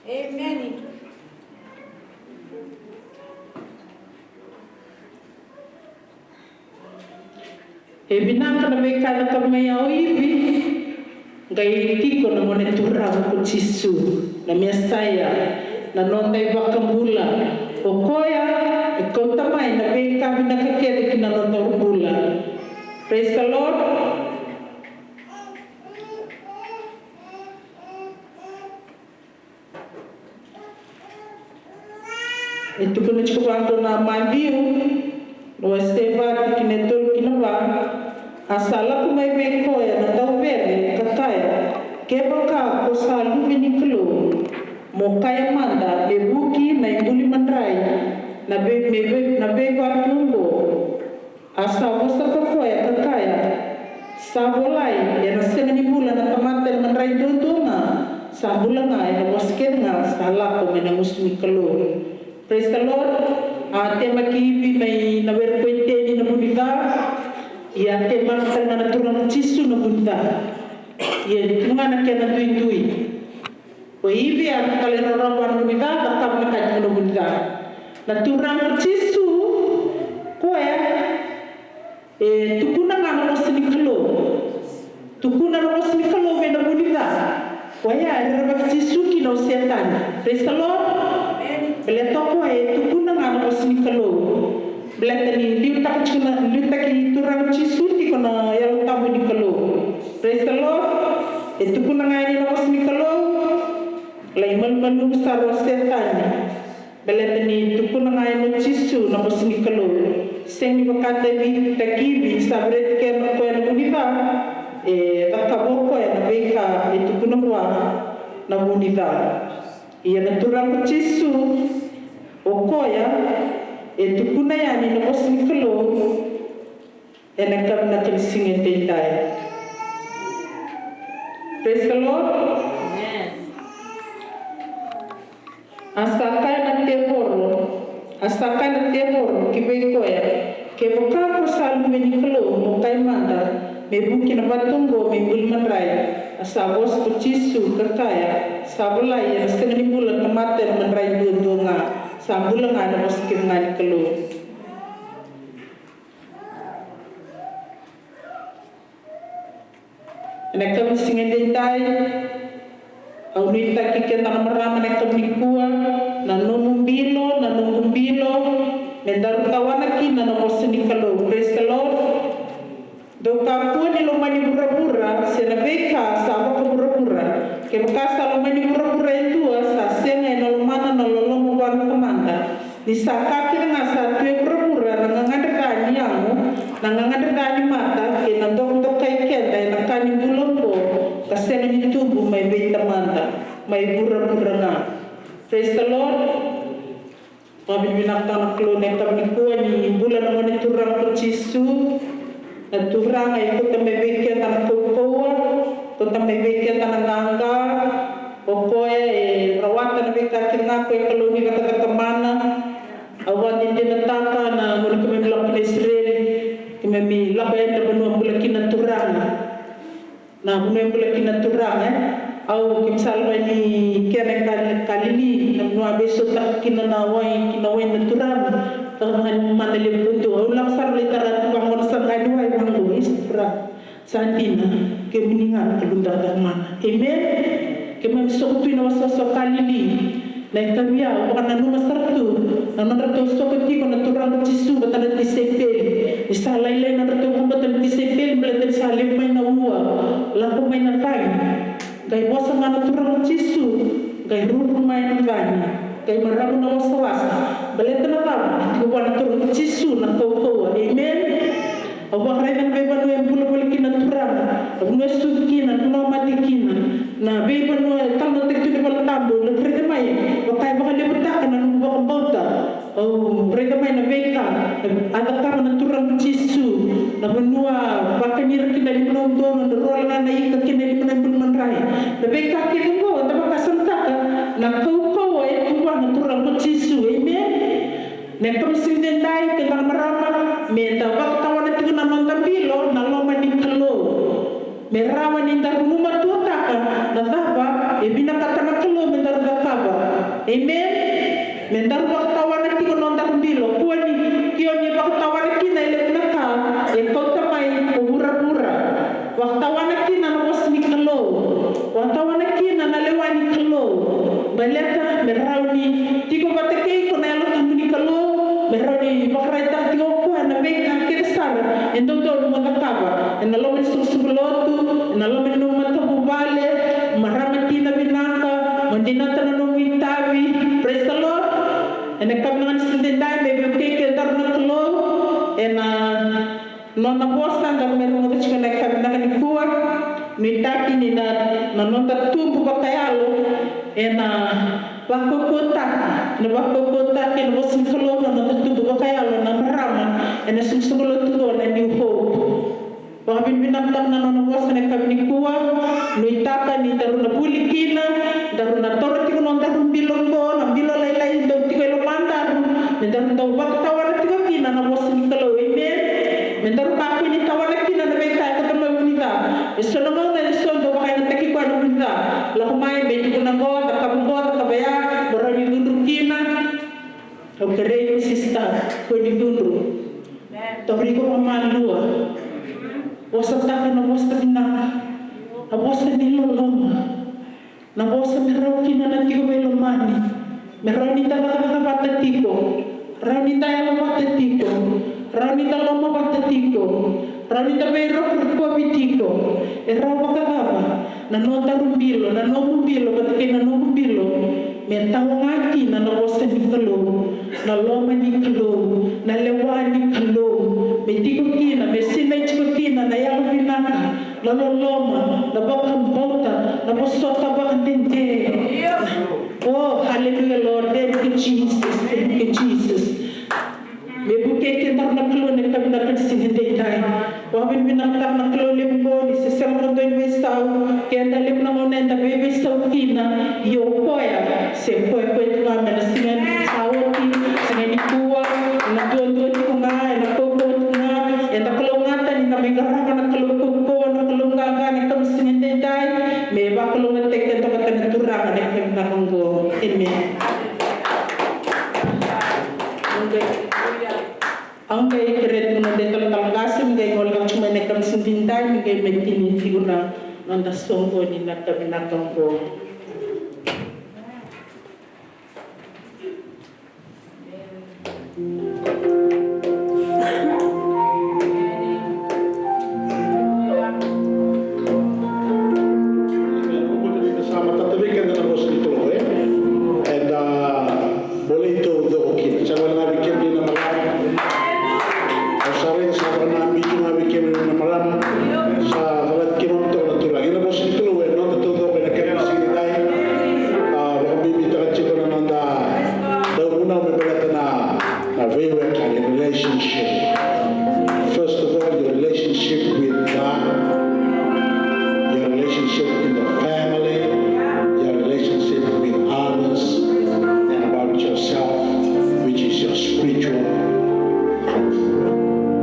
Amen. E vinaka na veika e cakava mai o Ivi, qai tiko na Gone Turaga ko Jisu, na Mesaia, na noda iVakabula. O koya e kauta mai na veika vinaka kece ki na nodaru bula. Praise the Lord. E tukuna tiko vaqo na Maciu, na wase va, tikina e tolu ki na va: A sa lako mai vei koya na dauvere ka kaya, kevaka ko sa Luve ni Kalou, mo kaya mada me vuki na ibuli madrai na vei, me vei, na veivatu oqo. A sa vosa ko koya ka kaya, sa volai, ena sega ni bula na tamata ena madrai duadua ga, sa bula ga ena vosa kece ga sa lako mai na gusu ni Kalou. Praise the Lord. A temaki Ivi mai na were ko Iteni na vu ni ca. Ia a temaka tale ga na Turaga Jisu na vu ni ca. Ia tu ga na kena duidui. Ko Ivi a na talairawarawa na vu ni ca, cakava na ka e tu na vu ni ca. Na Turaga Jisu, koya e tukuna ga na vosa ni Kalou. Tukuna na vosa ni Kalou vei na vu ni ca. Koya e rerevaki Jisu kina o Setani. Praise the Lord. Baleta o koya e tukuna ga na vosa ni Kalou. Baleta ni liutaka tiko na, liutaki Turaga Jisu tiko na Yalo Tabu ni Kalou. Praise the Lord. E tukuna ga yani na vosa ni Kalou. Lai malumalumu sara o Setani. Baleta ni tukuna ga yani o Jisu na vosa ni Kalou. Sega ni vakataki Ivi, taki Ivi ni sa vereti kena o koya na vu ni ca. E cakava o koya na veika e tukuna vua na vu ni ca. Ia na Turaga Jisu, o koya e tukuna yani na vosa ni Kalou. Ena yakavi ni siga edaidai. Praise the Lord. Amen. A sa kaya na tevoro, a sa kaya na tevoro ki vei koya, kevaka ko sa Luve ni Kalou, mo kaya mada me vuki na vatu oqo me ibuli madrai. A sa vosa ko Jisu ka kaya, sa volai, ena sega ni bula na tamata ena madrai duadua ga, sa bula ga ena vosa kece ga ni Kalou. Ena yakavi ni siga edaidai, au nuitaki keda na marama ena yakavi nikua, na nomu bilo, na noqu bilo, me daru tawana kina na vosa ni Kalou. Praise the Lord. Dou kakua ni lomani vuravura, se na veika sa vakavuravura. Kevaka sa lomani vuravura e dua, sa sega ena lomana na loloma vua na Tamada. Ni sa ka kece ga sa tu e vuravura, na gagadre ca ni yago, na gagadre ca ni mata, kei na dokadokai keda ena ka ni bula oqo, ka sega ni tubu mai vei Tamada, mai vuravura ga. Praise the Lord. Vakavinavinakataka na Kalou ena yakavi nikua ni bula na Gone Turaga ko Jisu. Na Turaga e kauta mai vei keda na kaukauwa, kauta mai vei keda na qaqa. O koya e rawata na veika kece ga o koya e Kalou ni cakacaka mana. Au vakadinadinataka na gauna keimami lako kina Isireli, keimami lako yani na vanua bula kina na Turaga. Na vanua e bula kina na Turaga, e. Au keimami sa lako yani kina e Kal-, Kalili, na vanua a veisautaka kina na wai, kina wai na Turaga. Ka vaka ni mana levu tu. Au lako sara lai tara tu vaqo na saqa ni wai vaqo, e Turaga. Sa dina, kemuni ga na Kalou cakacaka mana. Amen. Keimami soko tu ena wasawasa o Kalili. Na itavi au vakananuma sara tu na nodratou soko tiko na Turaga Jisu vata na tisaipeli. Ni sa lailai nodratou vakabauta na tisaipeli, baleta ni sa levu mai na ua, lako mai na cagi. Qai vosa ga na Turaga Jisu, qai ruru mai na cagi. Qai marau na wasawasa. Baleta na cava? Tiko vua na Turaga Jisu na kaukauwa. Amen. Au vakaraica na veivanua e bula voli kina na Turaga, na vanua e sucu kina, na vanua e mate kina, na veivanua e talanoataki tu na iVolatabu, na raica mai, vaka e vakalevutaka na noqu vakabauta. Au raica mai na veika a cakava na Turaga Jisu, na vanua vakani ira kina lima na udolu, na rua na ika kei na lima na ibuli madrai. Na veika kece oqo, da vakasamataka na kaukauwa e tu vua na Turaga Jisu. Amen. Na yakavi ni siga edaidai, keda na marama, meda vakatawana tiko na noda bilo ena loma ni Kalou. Me rawa ni da rugumatuataka na cava e vinakata na Kalou me daru cakava. Amen. Me daru vakatawana tiko na nodaru bilo. Kua ni, ke o ni vakatawana kina e levu na ka, e kauta mai ko vuravura. Vakatawana kina na vosa ni Kalou. Vakatawana kina na lewa ni Kalou. Baleta me rawa ni tiko vata kei iko na Yalo Tabu ni Kalou. Me rawa ni vakaraitaka tiko o koya na veika kece sara e dodonu mo cakava ena loma ni soqosoqo lotu, ena loma ni nomu matavuvale, marama tina vinaka, mo dinata na nomu itavi. Praise the Lord. Ena yakavi vinaka ni siga edaidai, me vukei kedaru na Kalou ena noda vosa daru mai rogoca tiko ena yakavi vinaka nikua. Nuitaki ni na, na noda tubu vakayalo ena vakaukauataki, na vakaukauataki ena vosa ni Kalou na noda tubu vakayalo na marama ena soqosoqo lotu qo na New Hope. Vakavinavinakataka na nona vosa ena yakavi nikua. Nuitaka ni daru na vuli kina, daru na taura tiko na nodaru bilo qo, na bilo lailai dau tiko e lomadaru, me daru dau vakatawana tiko kina na vosa ni Kalou. Amen. Me daru kakua ni tawana kina na veika e kauta mai vuni ca. E so na gauna e so dau vakayagataki koya na vuni ca. Lako mai, me tukuna qo, cakava qo, cakava ya, mo rawa ni cudru kina. Au kerei iko sista, kua ni cudru. Tauri iko vakamalua. Vosataka na vosa vinaka, na vosa ni loloma, na vosa me rawa kina na tiko veilomani. Me rawa ni da cakacaka vata tiko, rawa ni da yalo vata tiko, rawa ni da loma vata tiko, rawa ni da veirokorokoi tiko. E rawa vakacava na nodaru bilo, na nomu bilo vata kei na nomu bilo, me tawa ga kina na vosa ni Kalou, na loma ni Kalou, na lewa ni Kalou, me tiko kina, me sinai tiko kina na yalo vinaka, na loloma, na vakabauta, na vosota vakadede. Oh, hallelujah, Lord. Thank you, Jesus. Thank you, Jesus. Me vukei kedaru na Kalou ena yakavi vinaka ni siga edaidai. Vakavinavinakataka na Kalou levu qo ni se sega mada ni veisau, keda levu na gauna eda veiveisau kina, ia o koya se koya, koya tu ga mai na siga ni sa oti, siga nikua, ena duadua tiko ga, ena kaukauwa tiko ga. Eda kalougata ni na mai qarava na Kalou kaukauwa, na Kalou qaqa ena yakavi ni siga edaidai. Me vakalougatataki keda vata na Turaga ena yakavi vinaka qo. Amen. Au qai kerea tiko na noda italatala qase me qai gole tiko mai ena yakavi ni siga edaidai me qai mai tini tiko na noda soqoni ena yakavi vinaka qo. Sa matata vei keda na vosa ni Kalou, e? Eda, a, bolei taucoko kina. Sa vaka ga vei kemuni na marama. Au sa raica sa vaka ga vei kemuni na marama. Sa calati keimami toka na Turaga. Ia na vosa ni Kalou e noda taucoko ena kena siga edai. A, vakabibitaka tiko na noda dauvunau me baleta na, na veiwekani, relationship. First of all, your relationship with God, your relationship in the family, your relationship with others, and about yourself, which is your spiritual growth.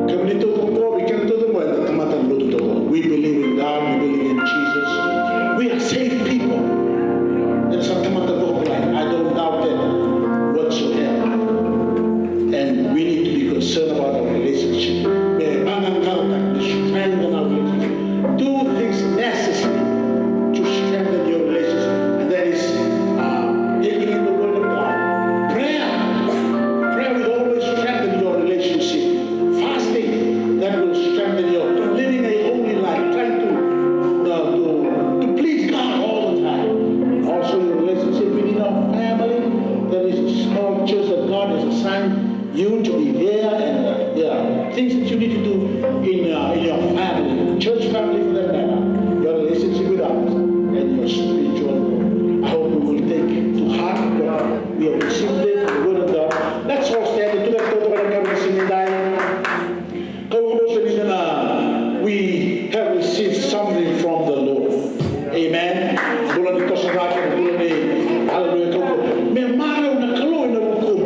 Kemuni taucoko, vei keda taucoko, eda tamata lotu taucoko. We believe in God, we believe in Jesus. We are saved people. Eda sa tamata vakabulai. I don't doubt that whatsoever. And we need to be concerned about our relationship. Me vaqaqacotaki, strengthen our relationship. Do things necessary to strengthen your relationship. And that is, uh, taking in the word of God. Prayer. Prayer will always strengthen your relationship. Fasting, that will strengthen your living a holy life, trying to, uh, to, to please God all the time. Also, your relationship within our family, that is a small church that God has assigned you to be there, and, uh, yeah, things that you need to do in, uh, in your family, church family for that matter, your relationship with others, and your spiritual growth. I hope we will take to heart what we have received today from the Word of God. Let's all stand and do that. Kau vosota ni na, we have received something from the Lord. Amen. Bula ni toso cake, bula ni, hallelujah, kau. Me marau na Kalou ena vukumu.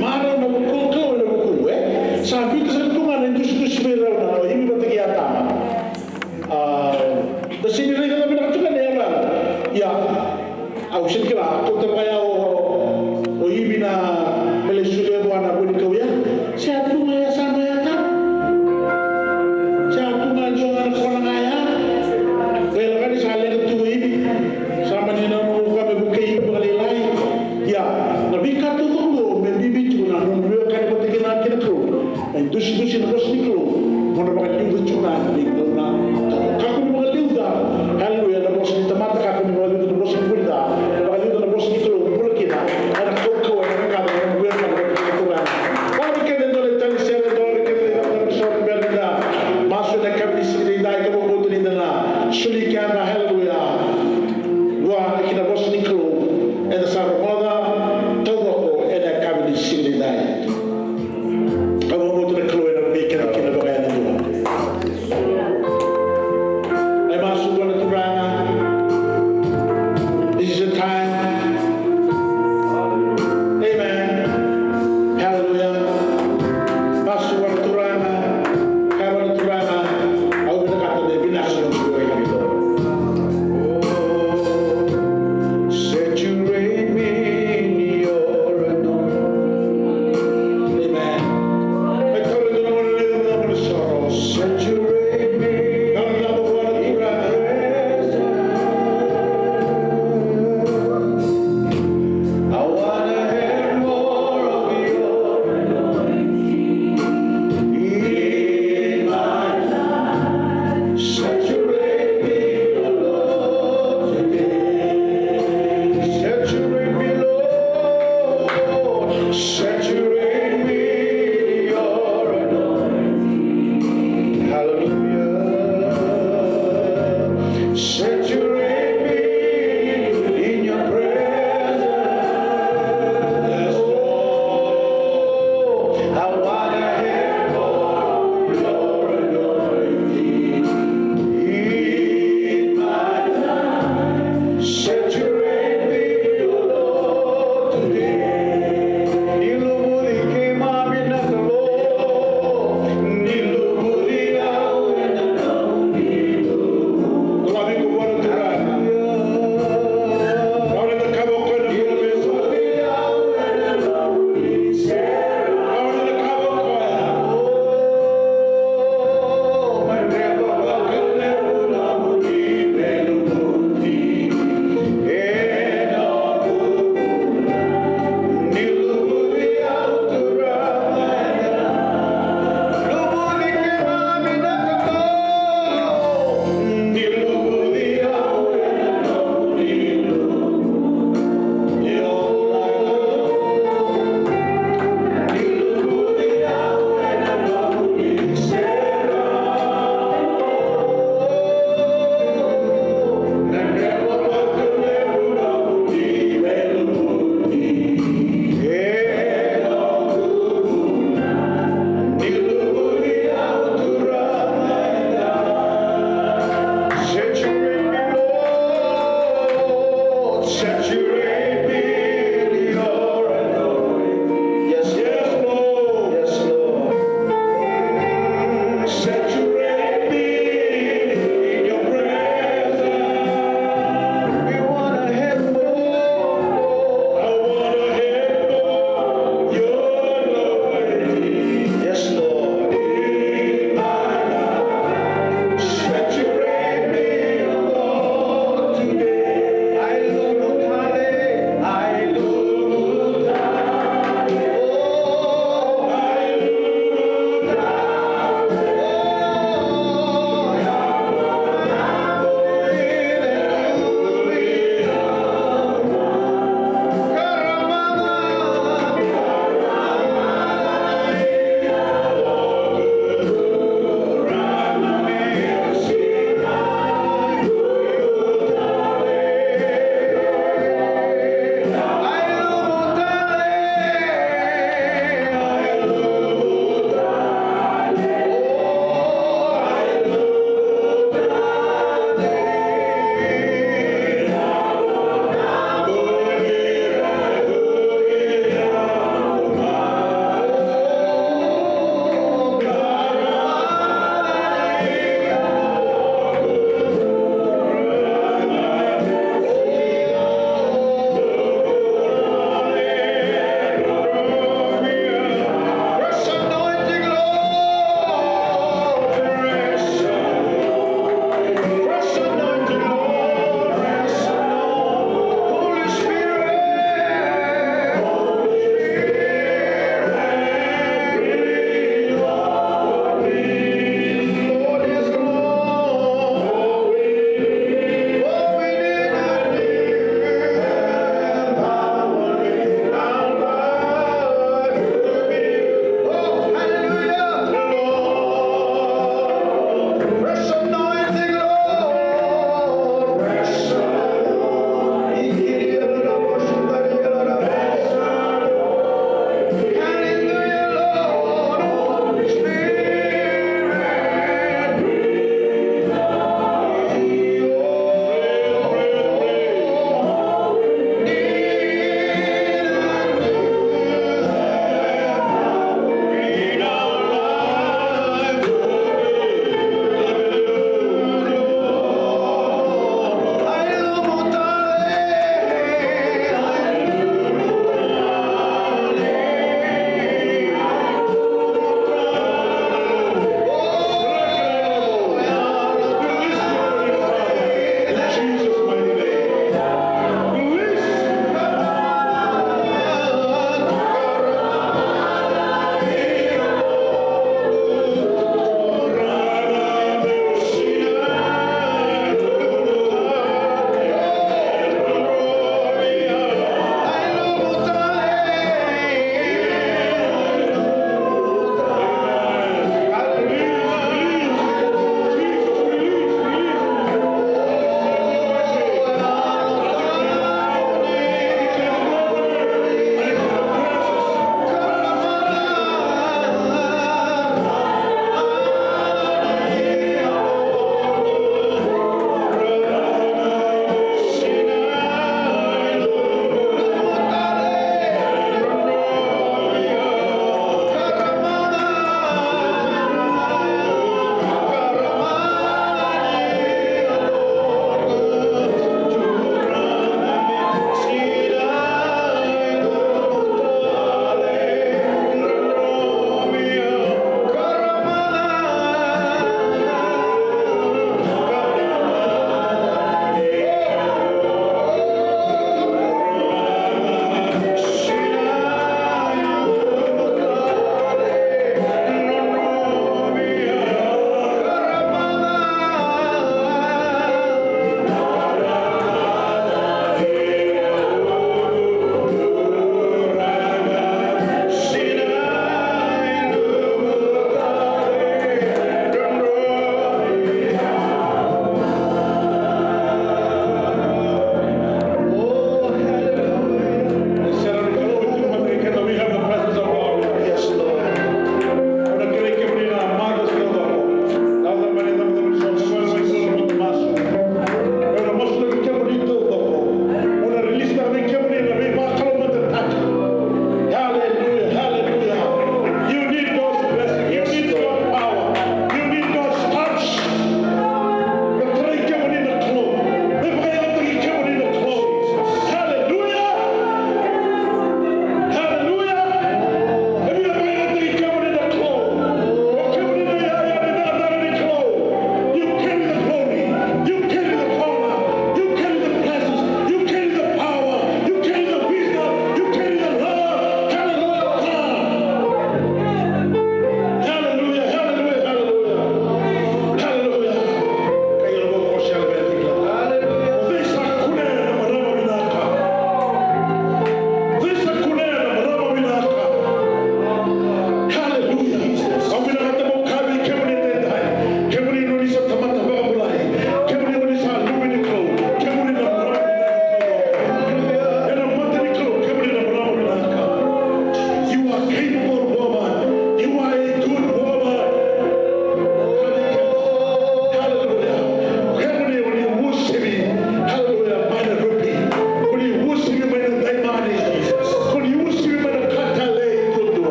Marau na vukumu, Kalou ena vukumu, e? Sa biuta sara tu ga na idusidusi vei rau na Ivi vata kei Atama. A, da sega ni raica na vinaka tu ga na yalona. Ia, au sega ni kila, kauta vaya o, o Ivi na, me lai solia vua na vuanikau ya. Se a tu ga ya sa mai Atama. Se a tu ga dua ga na kona ga ya. Veilaga ni sa leqa tu o Ivi. Sa mani nanuma vua me vukei Ivi vakalailai. Ia, na veika taucoko me bibi tiko na nomu veiwekani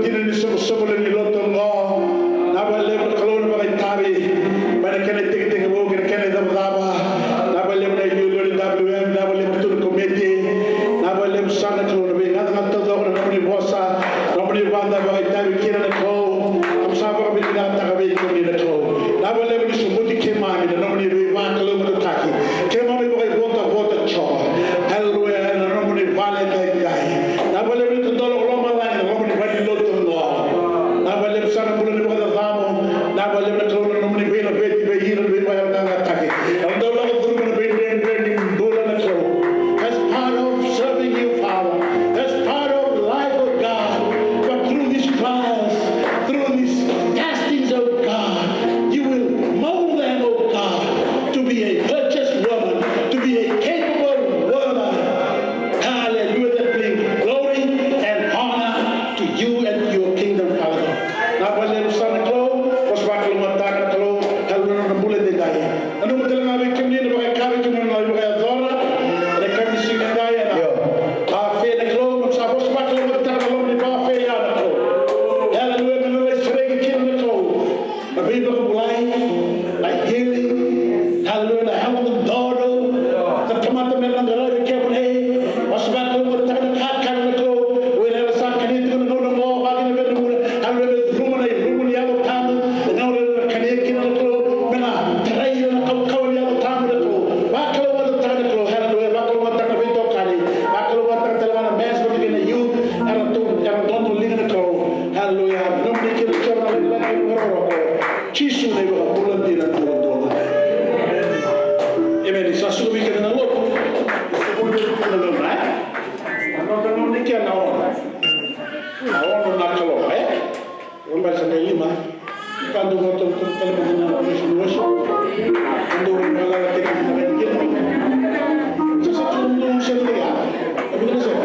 Ni soqosoqo levu ni lotu oqo. Vinaka vakalevu na Kalou na vakaitavi mai na kena itekitekivu kei na kena icavacava. Vinaka vakalevu na iliuliu ni W M, vinaka vakalevu tu na komiti. Vinaka vakalevu sara na Kalou na veigacagaca taucoko na nomuni vosa, nomuni vada vakaitavi kina na Kalou. Keimami sa vakavinavinakataka vei kemuni na Kalou. Vinaka vakalevu ni sobuti keimami na nomuni veivakalougatataki. Keimami vakaivotavota Jiova. Haleluya, ena nomuni vale edaidai. Vinaka vakalevu ni tadola ko lomalagi na nomuni valenilotu oqo. Vinaka vakalevu sara na bula ni vakacacabo. Vinaka vakalevu na Kalou na nomuni veilaveti vei ira na veivakayaloqaqataki. Era dau lako curuma na veidredre ni bula na Kalou. As part of serving you, Father, as part of life, oh God, but through these trials, through these testings, oh God, you will mold them, oh God, to be a virtuous woman, to be a capable woman. Hallelujah, that bring glory and honor to you and your kingdom, Father God. Vinaka vakalevu sara na Kalou, vosa vakalougatataka na Kalou, Kalou na bula edaidai. Nanuma tale ga vei kemuni na vakayakavi kemuni na vakayacora ena yakavi ni siga edai ena Io. Buffet na Kalou, keimami sa vosa vakalougatataka na loma ni buffet ya na Kalou. Haleluya, me na lai sereki kina na Kalou na veivakabulai, na healing, haleluya, na health and todo. Na tamata me na qaravi kemuni, vosa vakalougatataka na kakana na Kalou. O ira era sa kania tiko na gauna oqo, vaka kina vei na gauna, haleluya, me curuma na ilumu ni Yalo Tabu. Na gauna era na kania kina na Kalou, me na tarai ira na kaukauwa ni Yalo Tabu na Kalou. Vakalougatataka na Kalou, haleluya, vakalougatataka na veitokani, vakalougatataka tale ga na mass vata kei na youth, era tu, era dodoliga na Kalou, haleluya. Nomuni kina Jiova na lagilagi, na rokoroko. Jisu na iVakabula dina duadua ga. Emeni. Sa suka vei keda na lotu. Sa suka vei keda na lotu, e? Na noda gauna ni kena ono. Na ono na Kalou, e? Vabali sa qai lima. Ka dou vakatotolo tale mada na praise and worship. Ka dou valala tiko na kai kina. Sa sa tu dou sere tiko ya. Ka dou sere.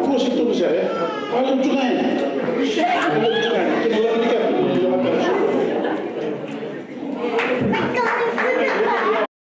Ko sa tu sere. Ka dou tu kai. Ka dou tu kai.